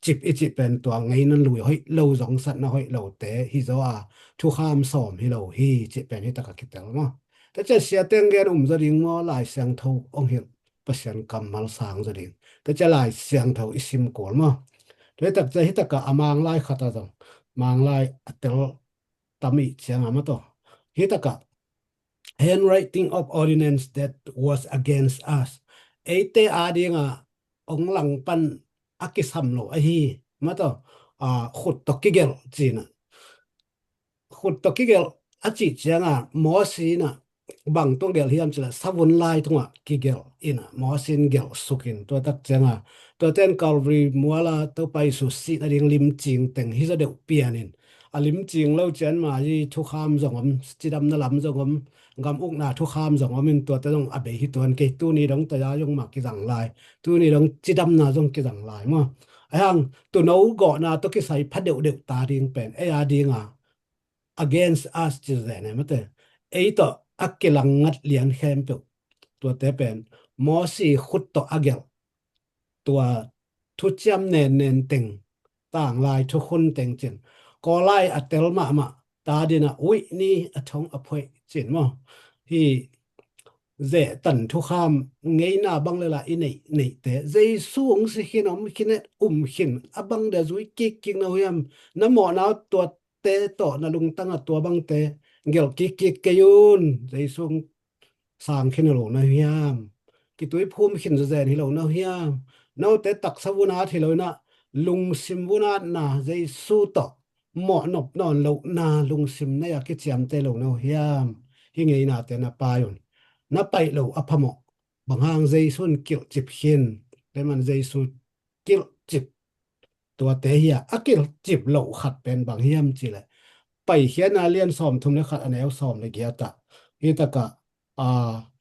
cip i cih pen tua ngeina lui hoih lo, zongsatna hoih lote hi zaw a, thukham sawm hi lo hi cih pen hih takah kitel maw. Tua ciang siate hong gen um zaw ding maw, Lai Siangtho hong hilh, Pasian kammal sang zaw ding. Tua ciang Lai Siangtho i sim kul maw. Tua hi tak ciang hih takah a Manglai khat ah zong, Manglai a tel tam ih cianga maw taw. Hih takah handwriting of ordinance that was against us. Eite adinga ong langpan a kisam lo ahi maw taw. Khut tawh kigelh cina. Khut tawh kigelh a cih cianga Mosi inah bang tungah gelh hiam cila savun lai tungah kigelh inah Mosi in gelh sukin tua tak cianga tuaten Calvary muala Topa Jesu sih nading limcing teng hi zaw deuh pianin a limcing lo cian ma hi thukham zong om, cidamna lam zong om, gam ukna thukham zong om in tuate zong a bei hi tuan kei. Tuni dong taya zong mah kizang lai, tuni dong cidamna zong kizang lai maw. Ahi hang tuuno gawhna tawh kisai pha deuhdeuh ta ding pen ei adinga against us ci zen e mate. Ei tawh a kilang ngat lian khempeuh tuate pen Mosi khut tawh a gelh tua thuciam nennen teng, tanglai thukhun teng cin, kawlai a tel mahmah ta dinah uih ni a thong a phoih cin maw. Hih zehtan thukham ngeina bang le la i neih neihte Jesu hong si khin om khin e, um khin a bang dia zui kikkik na uh hiam? Na mawhna uh tuate tawh na lungtang a tua bangte gelh kikkik kei un. Jesu hong sang khin hi lo na uh hiam? Kituiphum khin zezen hi lo na uh hiam? Note taksa vunat hi lo inah lungsim vunatna Jesu tawh mawhnop nawn lohna lungsim nei a kiciamte lo na uh hiam? Hih ngeinate na pai un. Na paih lo a phamawh. Bang hang Jesu in kilhcip khin, tua man Jesu kilhcip tuate hi a, a kilhcip loh khat pen bang hiam cileh Paikhiatna lian sawmthum le khat a neu sawm le giat ah hih takah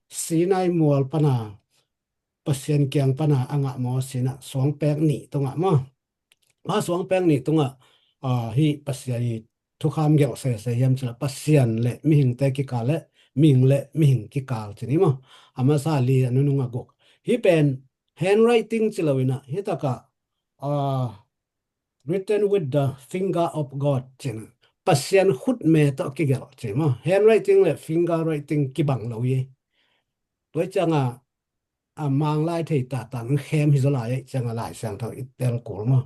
Sinai mual pana Pasian kiang pana a ngah Mosi inah suangpek nih tungah maw. A suangpek nih tungah hih Pasian i thukham gelh sese hiam cila Pasian le mihingte kikal le mihing le mihing kikal cin hi maw. A masa li a nunung a guk. Hih pen handwriting ci lo inah hih takah written with the finger of God cin, Pasian khutme tawh kigelh ci maw. Handwriting le finger writing kibang lo hi. Tua cianga a Manglai thei tata khem hi zaw lai cianga Lai Siangtho i tel kul maw.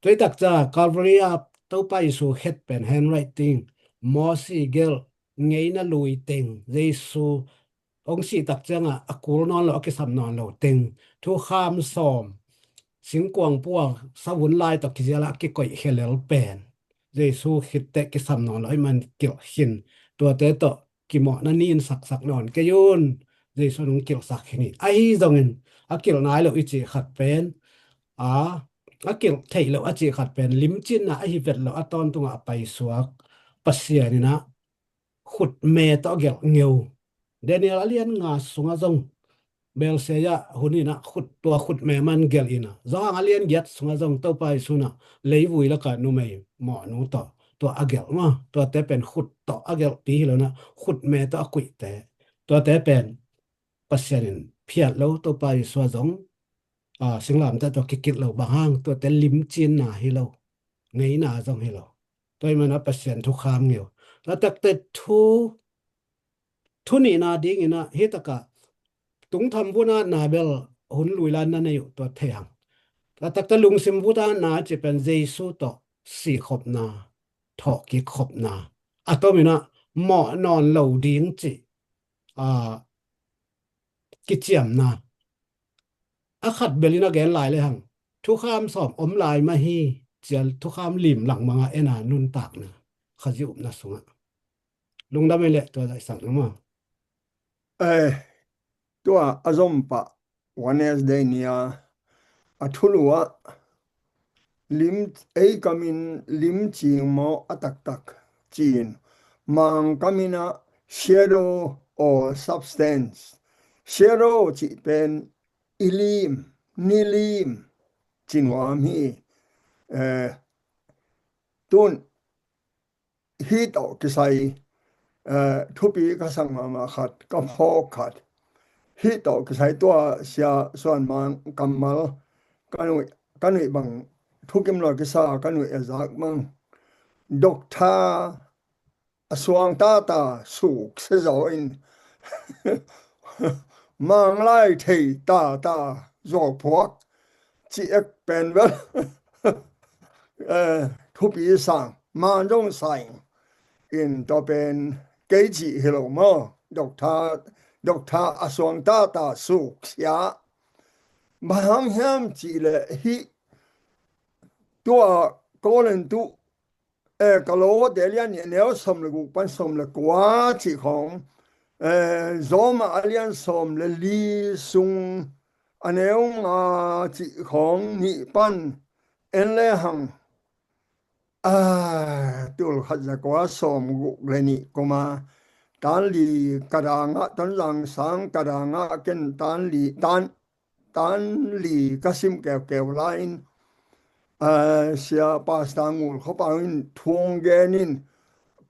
Tua i takca Calvary a Topa Jesu khet pen handwriting, Mosi gelh ngeina lui teng, Jesu hong sih tak cianga a kul nawn lo a kisam nawn lo teng, thukham sawm, singkuang pua savun lai tawh kiziala a kikoih khelel pen Jesu khitteh kisam nawn lo ahih man kilh khin, tuate tawh kimawhna nin saksak nawn kei un. Jesu in hong kilhsak khin hi. Ahi zongin a kilh nai lo i cih khat pen a a kilh theih lo a cih khat pen limcinna ahi vet lo a tawntungah a paisuak Pasian inah khutme tawh a gelh ngeu. Daniel a lian nga sungah zong Belshazzar hun inah khut tua khutme man gelh inah Johan a lian giat sungah zong Topa Jesu inah leivui lakah numei mawhnu tawh tua a gelh maw. Tuate pen khut tawh a gelhpi hi lo inah khutme tawh a kuihte tuate pen Pasian in phiat lo Topa Jesu a zong singlamteh tawh kikilh lo bang hang tuate limcinna hi lo, ngeina zong hi lo. Tua ahih mana Pasian thukham ngeu. Tua takte thu thu nihna dinginah hih takah tungtham vunatna bel hun luilanna nei uh tua thei hang. Tua takte lungsim vunatna cih pen Jesu tawh sihkhopna, thawhkikkhopna a tominah mawh nawn lo ding cih kiciamna. A khat belin a gen lai le hang thukham sawm om lai mah hi. Cial thukham lim langmanga ena nuntakna Khazih upna sungah lungdam ei leh tua zaihsak na maw? Eh, tua a zom pah Wednesday ni a a thulu ah lim ei kamin lim cing maw a taktak cin, Mang kamin ah shadow or substance. Shadow cih pen i lim, ni lim ci nuam hi. Eh, tun hih tawh kisai eh, thupi ka sak mahmah khat, ka phawk khat. Hih tawh kisai tua sia suan mang kammal ka nuih, ka nuih bang thukim lo kisa ka nuih a zak mang. Dokta a suang tata suk se zaw in manglai thei tata zaw phuak ci ek pen vel eh, thupi sang. man zong sa ing. In tua pen kei cih hi lo maw, Doctor, Doctor a suang tata suksia. Bang hang hiam cih leh hih tua Korintu, eh, Kolose lian nih a neu sawm le guk pan sawm le kua cih khawng, eh, Roma a lian sawm le li sung a neu nga cih khawng nih pan en le hang. Ah, tul khat za kua sawm guk le nih kuma tan li ka dangah, Tonzang sang ka dangah ken tan li, tan, tan li ka sim keukeu lai-in, ah, Sia Pastor Ngul Khua Pau in thu hong gen in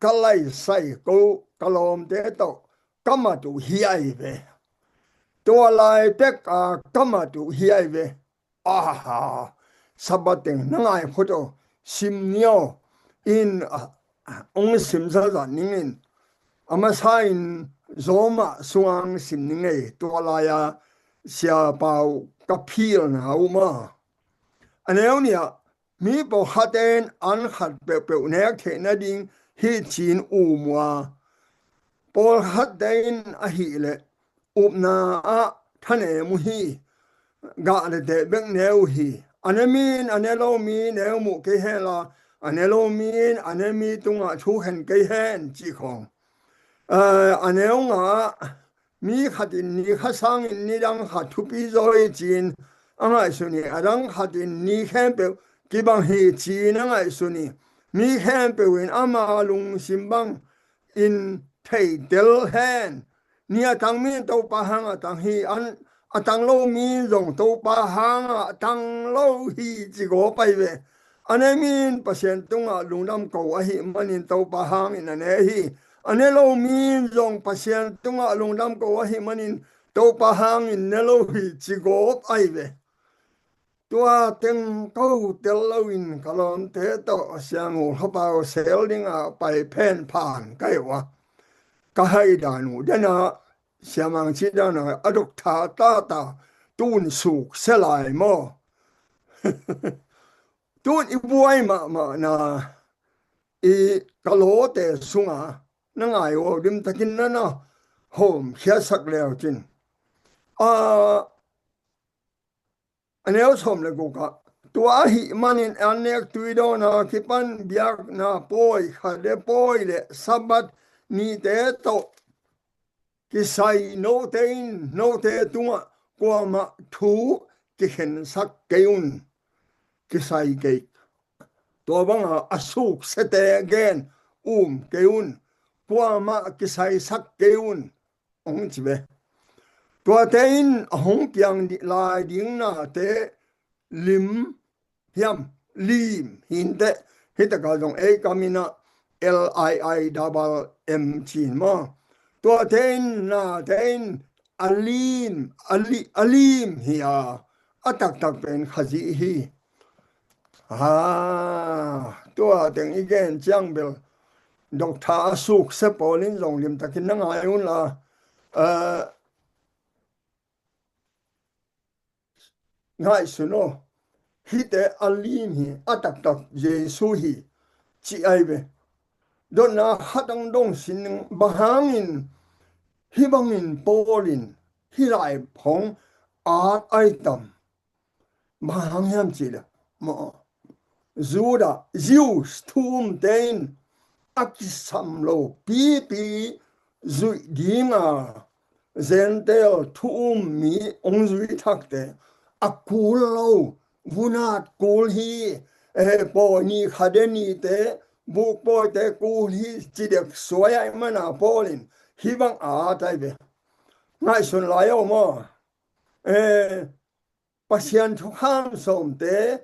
ka laisai ko, ka lawmte tawh ka mat uh hi ai ve. Tua lai tek a ka mat uh hi ai ve. Aha, Sabbath teng na ngai phot aw, sim ni aw, in, ah, hong sim zazat ning in. A masa in Roma sungah hong sim ning ei, tua lai-a Sia Pau ka philna uh maw. A neu nih ah, mi pawlkhatte in an khat peuhpeuh nek theih nading hih ci-in um uh a, pawlkhatte in ahih leh upna ah thanem uh hi. Gah le teh bek ne uh hi. A ne mi in a ne lo mi ne uh muh kei hen la, a ne lo mi in a ne mi tungah thu khen kei hen cih khawng. Eh, a neu nga ah, mi khat in ni khat sangin nidang khat thupi zaw hi ci-in a ngaihsun hi, a dang khat in ni khempeuh kibang hi ci-in a ngaihsun hi. Mi khempeuh in ama lungsim bangin theitel hen. Ni a tang mi in Topa hangah tang hi, an a tang lo mi in zong Topa hangah tang lo hi ci gawp ai ve. A ne mi in Pasian tungah lungdam ko ahih manin Topa hangin a ne hi. A ne lo mi in zong Pasian tungah lungdam ko ahih manin Topa hangin ne lo hi ci gawp ai ve. Tua teng ko tel loin ka lawmte tawh Sia Ngul Khua Pau sel dingah pai phen phan ka hi uh a, ka hai dan uh dena Sia Mang Ci Dan a dok tha tata tun suk se lai maw. Tun i buai mahmahna i Kolose sunga na ngai uh limtakin na na hawm khiasak leu cin. A, a neu sawm le guk ah, tua ahih manin an nek tui dawna kipan biakna pawi, khade pawi le Sabbath nite tawh kisai note in note tungah kuamah thu kikhensak kei un. Kisai kei. Tua banga a suksete gen um kei un. Kuamah kisaisak kei un, hong ci ve. Tuate in a hong piang di-, lai ding nate lim hiam, lim hi inteh. Hih takah zong ei kam in ah L I I double M ci-in maw. Tuate in nate in a lim, a li-, a lim hi a, a taktak pen Khazih hi. Ah, tua teng i gen ciang bel Doctor a sukse pawl in zong limtakin na ngai un la, eh, ngaihsun aw. Hihte a lim hi, a taktak Jesu hi, ci ai ve. Dotna khat ang dong sin ning, bang hangin hih bangin Paul in hih lai phawng at ai tam. Bang hang hiam cih leh, maw, Judah, Jews thu umte in a kisam lo pipi zuih dinga Gentile thu um mi hong zui thakte a kul lo, vunat kul hi, eh, pawi ni khade nite, buk pawite kul hi ci dek suai ai mana Paul in hih bang a tai ve. Ngaihsun lai aw maw. Eh, Pasian thukham sawmte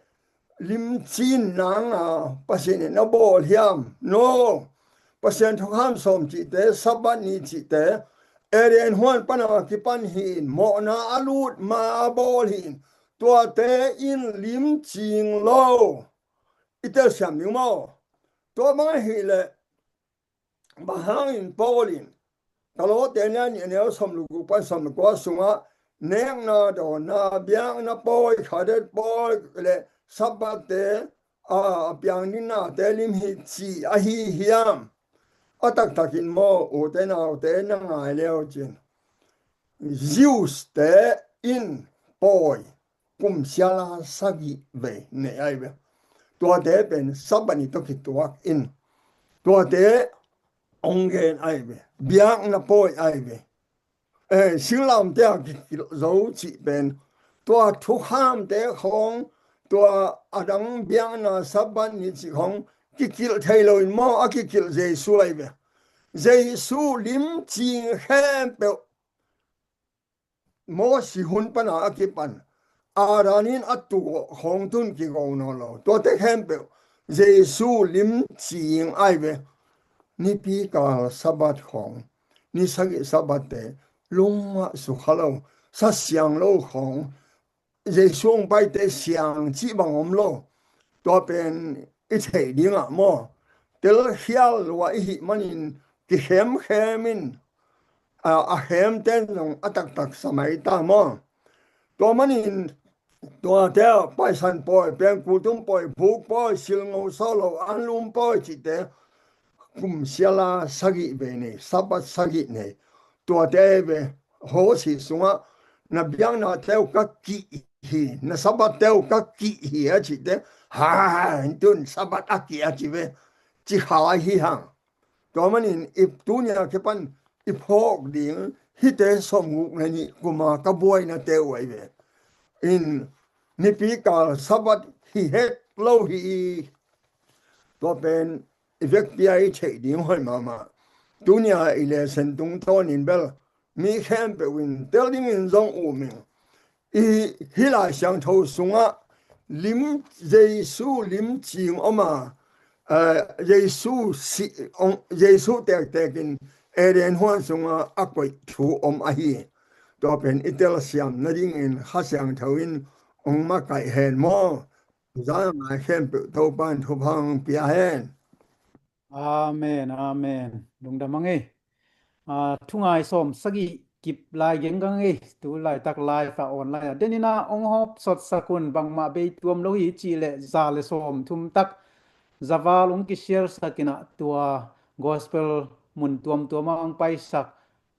limcin nanga Pasian in a bawl hiam? No. Pasian thukham sawm cihte, Sabbath ni cihte, Eden huan pana kipan hi in, mawhna a lut ma a bawl hi in, tuate in limcing lo. I telsiam ding maw? Tua bang ahih leh, bang hangin Paul in Kolose lian nih a neu sawm le guk pan sawm le kua sungah nekna, dawnna, biakna pawi, khade pawi le Sabbath te a piang ding nate lim hi ci ahi hiam? A taktakin maw, ute naute, na ngai leu cin, Jews te in pawi kum siala sagih vei nei ai ve. Tuate pen Sabbath ni tawh kituak in tuate hong gen ai ve. Biakna pawi ai ve. Eh, singlamte a kikilh zo cih pen tua thukhamte khawng, tua a dang biakna Sabbath ni cih khawng kikilh thei lo in maw, a kikilh Jesu ai ve. Jesu lim cing khempeuh Mosi hun pana a kipan Adam in a tuh khawng tun kigo nawn lo. Tuate khempeuh Jesu lim cing ai ve. Nipi kal Sabbath khawng, ni sagih Sabbath te lungah sukha lo, sa siang lo khawng, Jesu hong paite siang cih bang om lo. Tua pen i theih dingah maw, telkhial lua i hih manin kikhemkhem in, a, a khemten zong a taktak sa mai ta maw. Tua manin tuate ah Paisan pawi, pengkul tum pawi, phuk pawi, silngo sawh lo, anlum pawi cihte kum siala sagih vei nei, Sabbath sagih nei. Tuate ve, hosi sungah na biaknate uh ka kih hi, na Sabbath te uh ka kih hi a cihte, ha, tun Sabbath a kih a ci ve, ci kha hi hang. Tua manin i tunia kipan i phawk ding hihte sawmguk le nih kuma ka buainate uh ai ve. In nipi kal Sabbath hi het lo hi. Tua pen i vekpi a i theih ding hoih mahmah. Tunia i lesson tungtawnin bel mi khempeuh in tel dingin zong um ing. I hih Lai Siangtho sungah lim, Jesu lim cing om a, eh, Jesu si, ong, Jesu tektek in Eden huan sungah a koih thu om ahi. Tua pen i telsiam nadingin Kha Siangtho in ong makaih hen maw. Zan a ngai khempeuh Topan thupha ong pia hen. Amen, amen. Lungdam a ngei. Ah, thungai sawm sagih kip lai genggang ei. Tu laitak live a online a denin a ong hawp sawtsak un, bangmah bei tuam lo hi cih leh za le sawm thum tak zaval ong kisialsak in a, tua gospel mun tuamtuam a ong paisak,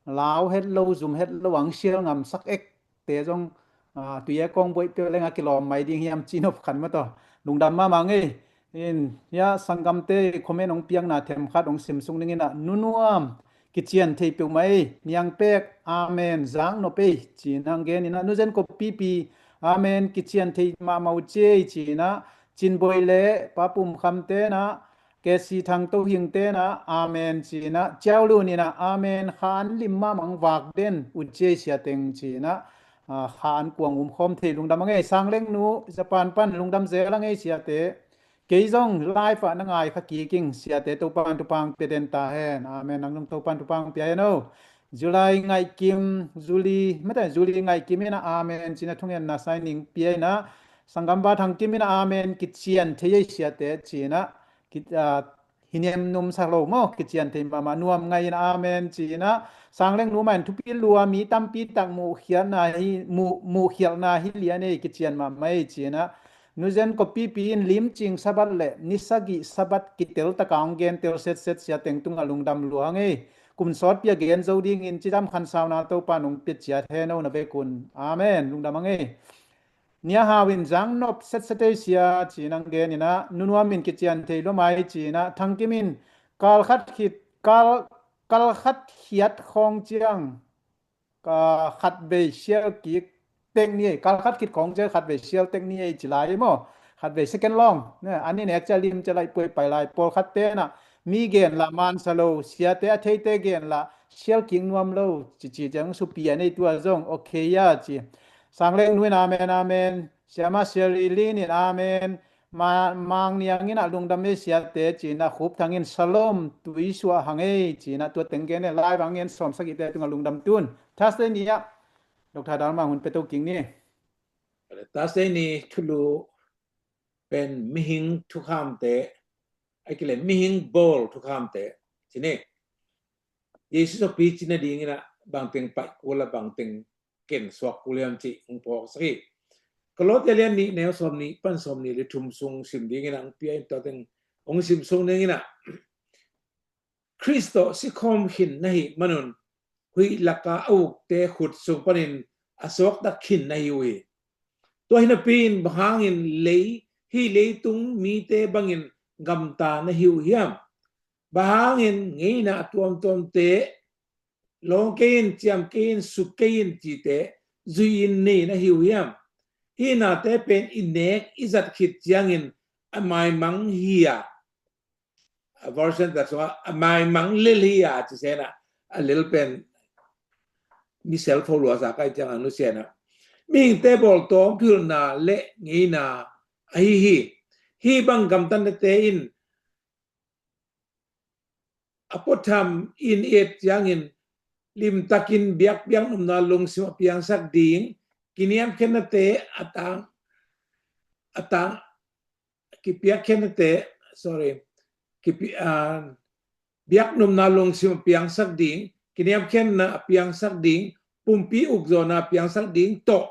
lau het lo, zum het lo, ang sial ngamsak ek te zong, ah, tui e kong buaih peuh leng a kilawm mai ding hiam ci nop khan maw taw. Lungdam mahmah ngei. In, ya, sanggamte comment ong piakna themkhat ong sim sung dingin a, Nunuam, kician thei peuh mai, niang pek, amen, zang nop ei, ci-in a gen in a, Nuzen Kop Pipi, amen, kician thei mahmah uh ci ei, ci-in a, Cinboi le Pa Pum Kham te na, Kesi Thang To Hing te na, amen, ci-in a, Ciau Lun in a, amen, kha an lim mahmah vak den uh ci ei sia teng, ci-in a, ah, kha an kuang um khawm thei. Lungdam a ngei. Sang Leng Nu, Japan pan lungdam zel a ngei siate. Kei zong live ah na ngai kha kik ing siate, Topan thupha ong pia den ta hen. Amen. Nang zong Topan thupha ong pia hen o. July Ngaih Kim, Julie, mate, Julie Ngaih Kim in a, amen, ci-in a, thungetna signing pia in a, Sanggam Pa Thang Kim in a, amen, kician thei ei siate, ci-in a, ki, ah, hi nem num sa lo maw, kician thei mahmah, Nuam Ngaih in a, amen, ci-in a, Sang Leng Nu mah in thupi lua, mi tampi tak muh khialhna hi, muh, muh khialhna hi lian ei, kician mahmah ei, ci-in a, Nuzen Kop Pipi in lim cing Sabbath le ni sagih Sabbath kitel taka ong gen tel setset sia teng tungah lungdam lua a ngei. Kum sawtpi a gen zo dingin cidam khansauna Topan ong pia ciat hen o na vek un. Amen. Lungdam a ngei. Nia Hau in zang nop setset ei sia ci-in a gen in a, Nunuam in kician thei lua mai ci-in a, Thang Kim in kal khat khit, kal, kal khat khiat khawng ciang, ka khatvei sial kik tek ni ei, kal khat khit khawng ciang khatvei sial tek ni ei ci lai maw. Khatvei second long. Ne, an i nek cia lim cia lai puai pai lai, pawlkhat te na, mi gen lah man sa lo, siate a theite gen lah sial kik nuam lo, ci ci ciang supi a nei tua zong, okay a ci. Sang Leng Nu in amen, amen. Siama Sherry Lin in amen. Ma, Mang Niang in a lungdam ei siate ci-in a, Khup Thang in shalom, tui suah hang ei ci-in a, tua teng gen e, live ang en sawm sagihte tungah lungdam tun. Thursday ni ah Doctor Dalma hun pia to kik ni. Thursday ni thulu pen mihing thukhamte, a kile mihing bawl thukhamte. Ci ni. Jesu sawpi cina dingin a bangteng paih kul a bangteng ken suak kul hiam cih hong phawksak hi. Kolose lian nih neu sawm nih pan sawm nih le thum sung sim dingin ang pia in, tua teng hong sim sung dingin ah, Khrist tawh sikhawm khin na hih manun huih laka a ukte khut sung panin a suakta khin na hi uh hi. Tua hi napi in bang hangin lei, hih leitung mite bangin gamta na hi uh hiam? Bang hangin ngeina a tuamtuamte lawng kei in, ciam kei in, suk kei in cite zui in nei na hi uh hiam? Hih nate pen i nek i zat khit ciangin a maimang hi a, a version tat sungah a maimang lel hi a ci sena, a lel pen mi self fo lua sa kai ciang ang nu sena, mihingte bawltawm thuhilhna le ngeina ahi hi. Hih bang gamtatnate in a puatham in i et ciangin limtakin biakpiak nopna lungsim a piangsak ding, kiniamkhiatnate a tang, a tang, kipiakkhiatnate, sorry, kipi, ah, biak nopna lungsim a piangsak ding, kiniamkhiatna a piangsak ding, pumpi ukzawhna a piangsak ding tawh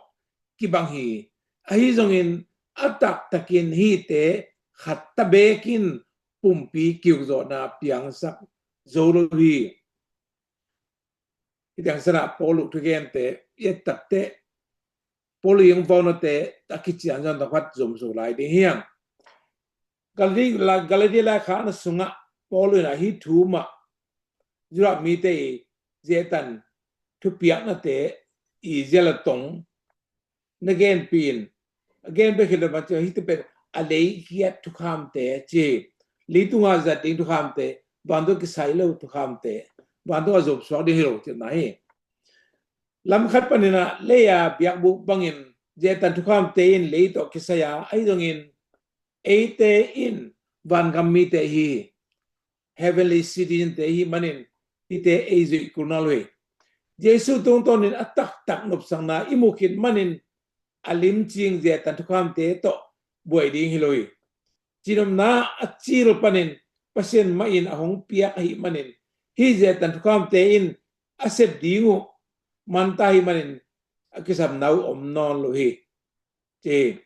kibang hi. Ahi zongin a taktakin hihte khat ta bekin pumpi kiukzawhna piangsak zo lo hi. Hih teng sanah Paul uh thugente i et takteh Paul uh i hong vaunate a kician zong tangkhat zomzo lai ding hiang. Galati, Galati laikhakna sungah Paul in ah hih thu mah Judah mite i zehtan thupiaknate i zial a tong na genpih in, a genpih khit le man ci hih tu pen a leikiat thukhamte ci, leitunga zat ding thukhamte, vantung kisai lo thukhamte, vantung a zopsuak ding hi lo ci na hi. Lam khat panin ah lei a biakbuk bangin zehtan thukhamte in lei tawh kisai a, ahi zongin eite in vangam mite hi, heavenly citizen te hi manin hihte ei zuih kul nawn lo hi. Jesu tungtawnin a taktak nopsakna i mu khit manin a limcing zehtan thukhamte tawh buai ding hi lo hi. Cinopna a cil panin Pasian mah in a hong piak ahi manin hih zehtan thukhamte in a sep ding uh manta ahi manin a kisapna uh om nawn lo hi. Ci.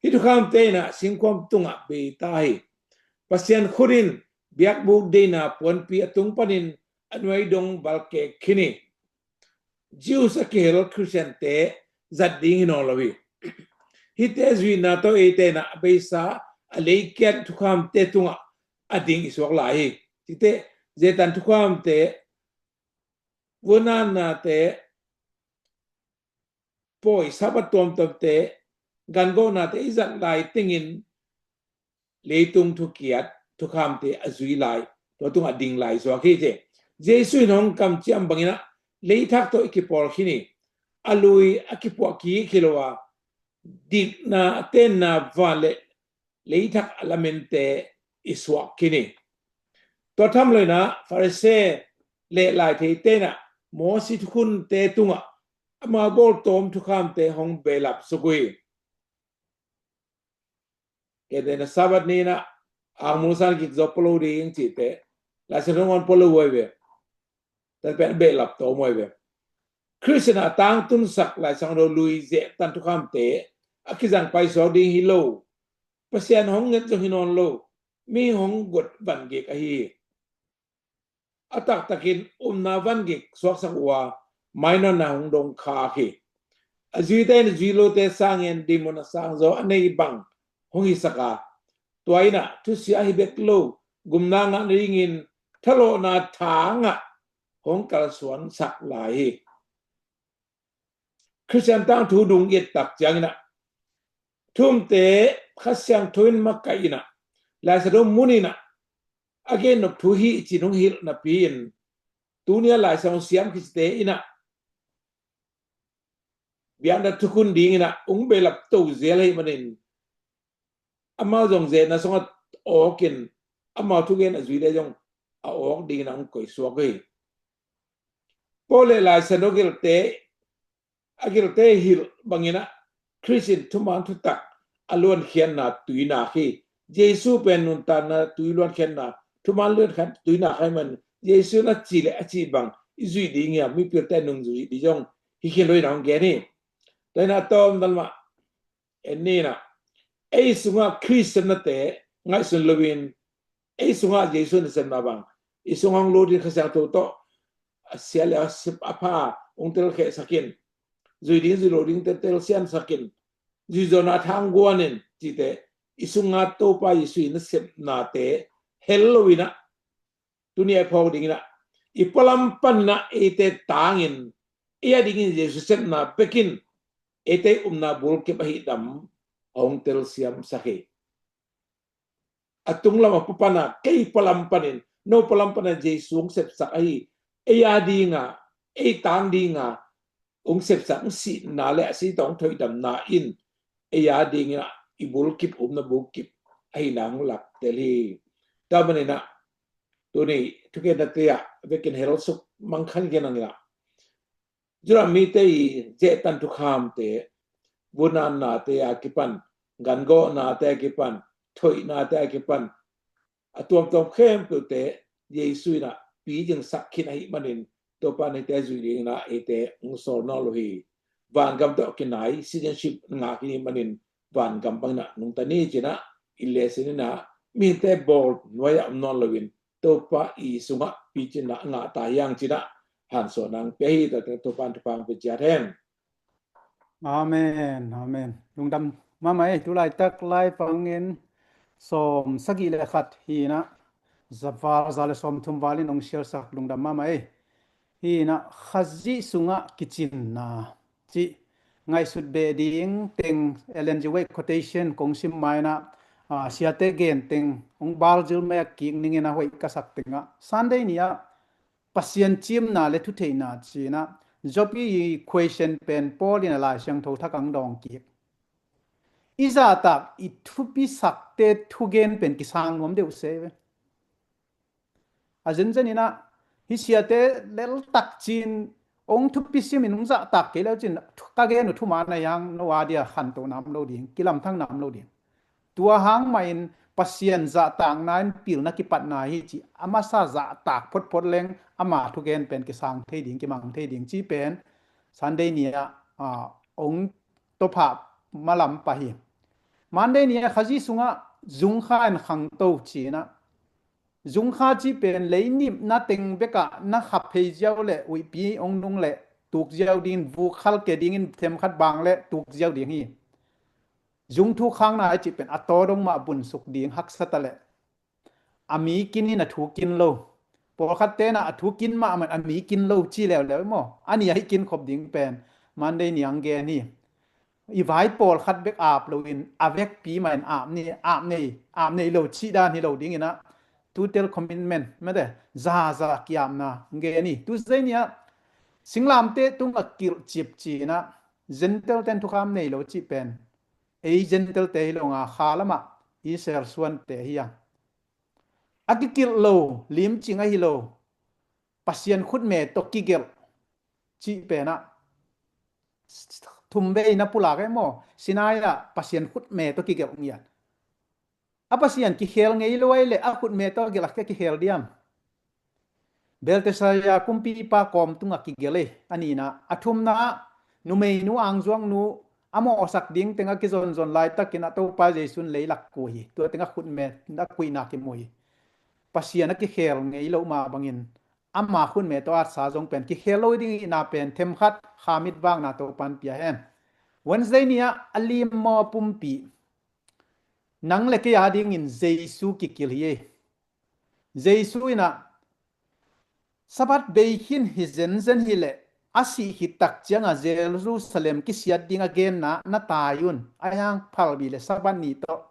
Hih thukhamte in ah singkhuam tungah bei ta hi. Pasian khut in biakbuk deihna puanpi a tung panin a nuai dong valkek khin hi. Jews a kihel Khristiante zat ding hi nawn lo hi. Hihte zuihna tawh eite in ah a beisa a leikiat thukhamte tungah a ding i suak lai hi. Cite zehtan thukhamte, vuanatnate, pawi Sabbath tuamtuamte, gangohnate i zat lai tengin leitung thukiat thukhamte a zui lai, tua tungah ding lai suak hi ci. Jesu in hong kamciam bangin ah leithak tawh i kipawl khin hi. A lui a kipuah kik hi lo a, dikna a tenna van le leithak a lamente i suak khin hi. Tua tham lo in ah Pharisee le laitheite in ah Moses thukhunte tungah amau bawltawm thukhamte hong behlap suk uh hi. Kei te na Sabbath ni in ah angmung san kik zo polo ding cite, Laisiangtho hong polo huai ve. Tua pen a behlap tawm huai ve. Khristian a tangtunsak Laisiangtho lui zehtan thukhamte a kizang paisuak ding hi lo. Pasian hong nget zong hi nawn lo. Mi hong guat vangik ahi hi. A taktakin upna vangik suaksak uh a, mainawtna hong dong khak hi. A zuite in a zui lote sangin dinmun a sangzaw a nei bang hong hisak a, tua in ah thusia ahi bek lo, gumna ngah nadingin thalawhna thangah hong kalsuansak lai hi. Khristian tangthu dung i et tak ciangin ah, thumte Kha Siangtho in makaih in ah, Laisiangtho mun in ah a gennop thu hi cin hong hilh napi in, tuni a Laisiangtho siam khicite in ah biakna thukhun dingin ah hong behlap to zel ahih manin, amau zong zehna sungah awkin, amau thugen a zui le zong a awk dingin a hong koihsuak uh hi. Paul le Laisiangtho gelte, a gelte hilh bangin ah Khristian thuman thutak a luankhiatna tuinak hi. Jesu pen nuntakna tui luankhiatna, thuman luankhiat tuinak ahih man, Jesu in a cih le a cih bang i zuih ding hiam, mipilte nungzui ding zong hi khin lo in a hong gen hi. Tua in a tawm dan mah en ni in ah, ei sungah Khristian nate ngaihsun loin, ei sungah Jesu nasepna bang i sungah hong lutin Kha Siangtho tawh a sia le a sep a pha hong telkhehsak in, zui ding zui lo ding te telsiansak in, zuizawhna thang guan in cite, i sungah Topa Jesu i nasepnate hel lo in ah, tuni a i phawk ding in ah, i pualam panin ah eite tangin, ei a dingin Jesu sepna bekin eite i upna bulkip ahi dam a hong telsiamsak hi. A tunglam a pa pana, kei pualam panin, no pualam pana Jesu hong sepsak ahi, ei a dinga, ei tang dinga hong sepsak, hong sihna le a si tawh hong thoihdamna in ei a dingin ah i bulkip, upna bulkip ahi nang hong laktel hi. Tua manin ah tuni thukhenna te ah vekin helsuk mangkhan gen ang in ah, Judah mite i zehtan thukhamte, vunannate a kipan, gangawhnate a kipan, thoihnate a kipan, a tuamtuam khempeuhte Jesu in ah picingsak khin ahih manin, Topa in eite zui dingin ah eite hong sawl nawn lo hi. Vangam tawh kinai citizenship ngah khin ahih manin, vangam bangin ah nungta ni ci-in ah, i lesson in ah mihingte bawl nuai-ah om nawn loin, Topa i sungah picinna ngah ta hi hang ci-in ah hansuahna hong pia hi. Tua teng Topa in thupha hong pia ciat hen. Amen, amen. Lungdam mahmah ei. Tulaitak lai pangin sawm sagih le khat hi-in ah, za val, za le sawmthum valin hong sialsak, lungdam mahmah ei. Hi-in ah, Khazih sungah kicinna cih ngaihsut beh ding teng, Ellen G. White quotation kong sim ma-in ah, ah, siate gen teng hong bal zil mai a kik ning in ah, hoih ka sak teng ah, Sunday ni-ah Pasian cimna le thutheihna ci-in ah, Job i equation pen Paul in a Lai Siangtho thak ah hong dawng kik. I zahtak, i thupisakte thugen pen kisang nuam deuh se ve. A zenzen in ah, hih siate leltak ci-in hong thupi simin hong zahtak kei le uh cin, ka gen uh thuman ahi hang, no a dia khantohna om lo ding, kilamthanna om lo ding. Tua hang mahin Pasian zahtakna in pilna kipatna hi cih, a masa zahtak photphot leng ama thugen pen kisang thei ding, kimang thei ding cih pen Sunday ni-ah, ah, hong tawphah malam pah hi. Monday ni-ah Khazih sungah zungkha in khangto ci-in ah, zungkha cih pen lei nipna teng bekah na khap phei ziau le huihpi hong nung le tuk ziau dingin, vuk khalke dingin themkhat bang le tuk ziau ding hi. Zung thuk khangna i cih pen a taw dong mah bunsuk ding, haksa ta leh a mi kin in a thu kin lo. Pawlkhat ten ah a thu kin mahmah in a mi kin lo ci leuleu maw. A ni a hih kin khop ding pen Monday ni hong gen hi. I vai pawlkhat bek ap loin a vekpi mah in ap ni, ap nei, ap nei lo cih dan hi lo dingin ah, total commitment, mate, zaza ki-apna hong gen hi. Tuesday ni-ah singlamteh tungah kilhcip ci-in ah, Gentile ten thukham nei lo cih pen ei Gentile te hi lo, nga kha lamah Israel suante hi a, a kikilh lo, limcing ahi lo, Pasian khutme tawh kigelh cih pen ah, thumvei na pulak e maw, Sinai ah Pasian khutme tawh kigelh ngiat. A Pasian kikhel ngei lo ahih leh a khutme tawh a gelh a kia kikhel diam? Belteshazzar kumpipa kawm tungah kigelh hi. A nihna, a thumna, numeinu angzuaknu a mawhsak ding tengah kizonzon laitakin a Topa Jesu in leilak kuh hi. Tua tengah khutme a kuihna kimu hi. Pasian a kikhel ngei loh mah bangin ama khutme tawh atsa zong pen kikhel lo ding ihna pen themkhat khamit vakna Topa in pia hen. Wednesday ni-ah a limmaw a pumpi, nang le kei a dingin Jesu kikilh hi ei. Jesu in ah Sabbath bei khin hi zenzen hi leh, a sih khit tak ciangah Jerusalem kisiat ding a genna na tai un, a hiang phalbi le Sabbath ni tawh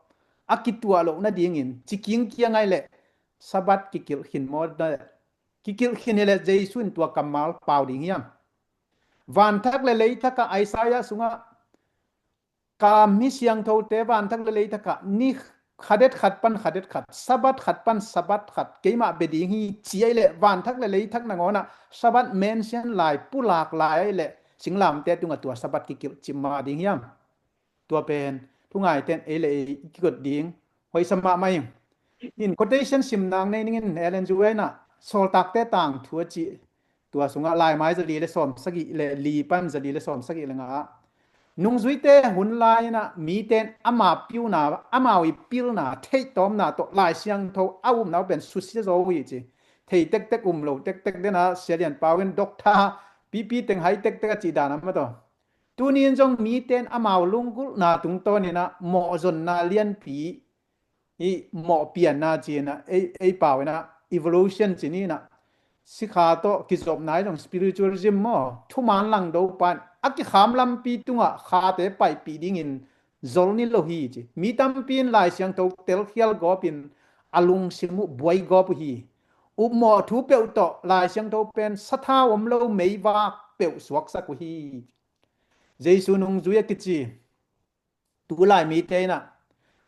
a kituah loh nadingin ciking kiang ai leh Sabbath kikilh khin maw? Kikilh khin hi leh Jesu in tua kammal pau ding hiam? Vanthak le leithak ah Isaiah sungah Ka mi siangthote vanthak le leithak ah ni khadet khat pan khadet khat, Sabbath khat pan Sabbath khat keimah bia ding hi ci ai leh, vanthak le leithak nangawn ah Sabbath mention lai, pulak lai ai leh, singlamte tungah tua Sabbath kikilh cimah ding hiam? Tua pen thungaite in ei le ei i kikot ding hoihsa mahmah ing. In quotation sim nang nei ning in, Ellen G. White in ah Sawltakte Tangthu a cih, tua sungah Laimai zali le sawm sagih le li pan zali le sawm sagih le nga ah, Nungzuite hun lai-in ah mite in ama pilna, amau i pilna theihtawmna tawh Lai Siangtho a upna uh pen susia zo uh hi ci. Thei tektek um lo tektek den ah Sia Lian Pau in doctor pipi teng hai tektek a cih dan a maw taw. Tuni in zong mite in amau lunggulhna tungtawnin ah mawhzonna lianpi i mawhpianna ci-in ah ei, ei pau in ah evolution ci ni in ah sikha tawh kizopna i zong spiritualism maw, thuman langdo pan a kikham lampi tungah khate paipih dingin zol ni lo hi ci. Mi tampi in Lai Siangtho telkhial gawpin a lungsim uh buai gawp uh hi. Upmawh thu peuh tawh Lai Siangtho pen sathau om lo meivak peuh suaksak uh hi. Jesu nungzui a kici tulai mite in ah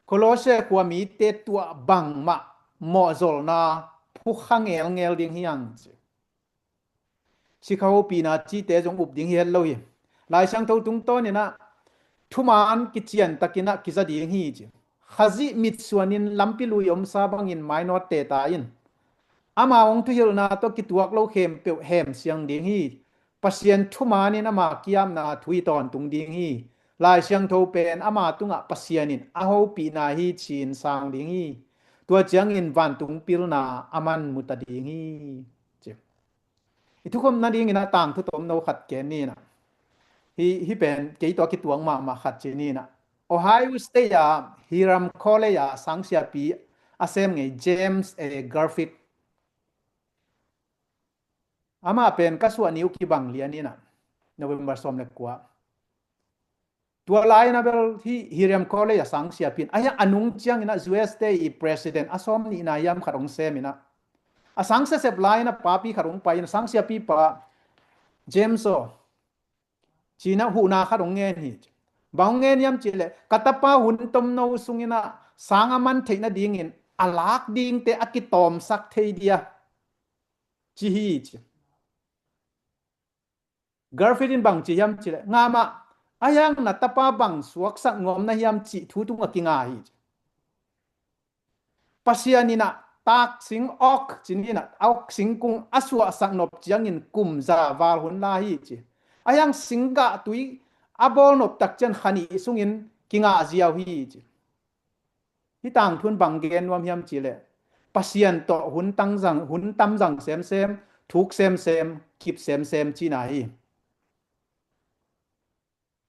Kolose khua mite tuah bangmah mawhzolna phukha ngelngel ding hi hang ci. Sikha hopihna cihte zong up ding hi het lo hi. Lai Siangtho tungtawnin ah thuman kiciantakin ah kiza ding hi ci. Khazih mitsuanin lampi lui omsa bangin mainawt teta in, ama hong thuhilhna tawh kituak lo khempeuh hemsiang ding hi. Pasian thumanin ama kiamna thu i tawntung ding hi. Lai Siangtho pen ama tungah Pasian in a hopihna hi ci-in sang ding hi. Tua ciangin vantung pilna a man muta ding hi ci. I thukhupna dingin ah tangthu tomno khat ken ni in ah. Hi, hi pen kei tawh a kituak mahmah khat ci ni in ah. Ohio State ah Hiram College ah sangsiapi a sem ngei James A. Garfield, amah pen ka suah ni uh kibang lian in ah, November sawm le kua. Tua lai-in ah bel hi Hiram College ah sangsiapi in, a hiang a nung ciangin ah U S te i president a sawm nihna hiam khat hong sem in ah, a sang sesep lai-in ah papi khat hong pai in ah, sangsiapi pa James aw, ci-in ah huhna khat hong ngen hi. Bang hong ngen hiam cih leh, ka tapa hun tomno sungin ah sang a man theih nadingin a lak dingte a kitawmsak thei dia, ci hi ci. Garfield in bang ci hiam cih leh, ngamah, a hiang na tapa bang suaksak nuam na hiam cih thu tungah kinga hi ci. Pasian in ah taksing oak ci ni in ah, oak singkung a suahsak nop ciangin kum za val hun la hi ci. A hiang singgah tui a bawl nop tak ciang kha nih sungin kingah ziau hi ci. Hih tangthu in bang gen nuam hiam cih leh, Pasian tawh hun tang zang, hun tam zang semsem, thuk semsem, kip semsem cihna hi.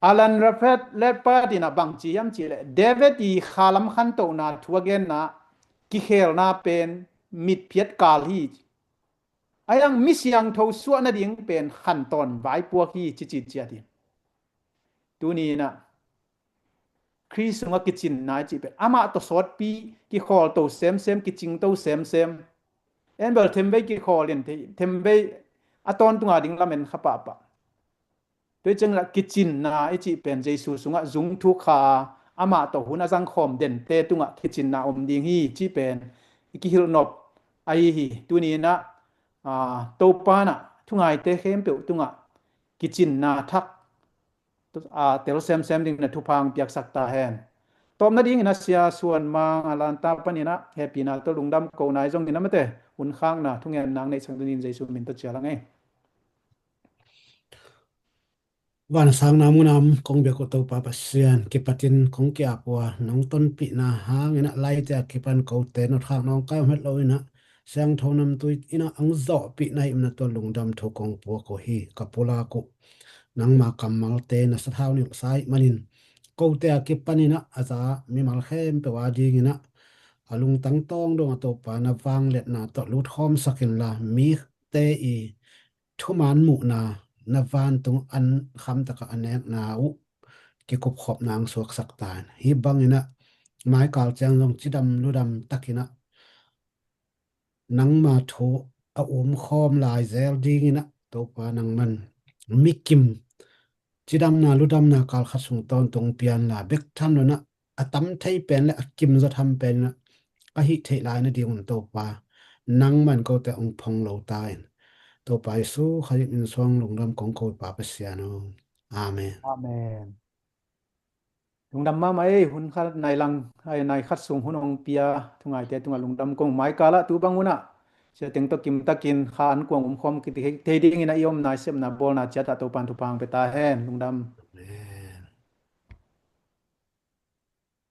Alan Reinfeld, Reinfeld in ah bang ci hiam cih leh, David i khalam khantohna thu a genna kikhelna pen mitphiat kal hi. A hiang mi siangtho suah nading pen khantawn vaipuak hi ci ci ciat hi. Tuni in ah Khrist sungah kicinna i cih pen amah tawh sawtpi kikhawlto semsem, kicingto semsem. En bel themvei kikhawl in thei, themvei a tawntunga ding lamen kha pahpah. Tua hi ciangin ah kicinna i cih pen Jesu sungah zung thuk kha a, amah tawh hun a zangkhawm dente tungah kicinna om ding hi cih pen i kihilh nop ahi hi. Tuni in ah, aa, Topa in ah thungaite khempeuh tungah kicinna thak, aa, tel semsem dingin ah thupha hong piaksak ta hen. Tawpna dingin ah Sia Suan Mang a lanta panin ah hehpihna tawh lungdam kohna i zongin ah mate, hun khakna thungetna hong neihsak dingin Jesu min tawh cial a ngei. Van a sang nam ngunam kong biak uh Topa Pasian, kipatin kong ki-ap uh a, nong tonpihna hangin ah laite a kipan kote notkhak nong kai om het lo in ah, siangtho namtui in ah hong zawhpihna himna tawh lungdam thu kong puak uh hi. Ka pulak uh nangma kammalte na sathau nilhsa ahih manin, kote a kipanin ah a za mimal khempeuh a dingin ah a lungtang tawng dong a Topa na vangliatna tawh lutkhawmsak inla, mite i thuman muhna, na vantung an khamtakah a nekna uh kikupkhopna hong suaksak ta in. Hih bangin ah maikal ciang zong cidam ludam takin ah nangma thu a umkhawm lai zel dingin ah Topa nangman mikim cidamna ludamna kal khat sung tawntung pianla, bek tham lo in ah a tam thei pen le a kimzaw tham pen in ah ka hih theih lai nadingun Topa nangman kote hong phong lo ta in. Topa Jesu Khazih min suang lungdam kong ko i Pa Pasian aw. Amen. Amen. Lungdam mahmah ei, hun khat nai lang, ai, nai khat sung hun hong pia thungaite tungah lungdam kong. Maikal ah tu bang hun ah Sia Teng tawh kimtakin kha an kuang umkhawm kithei dingin ah i omna, i sepna, bawlna ciat ah Topa'n thupha hong pia ta hen. Lungdam. Amen.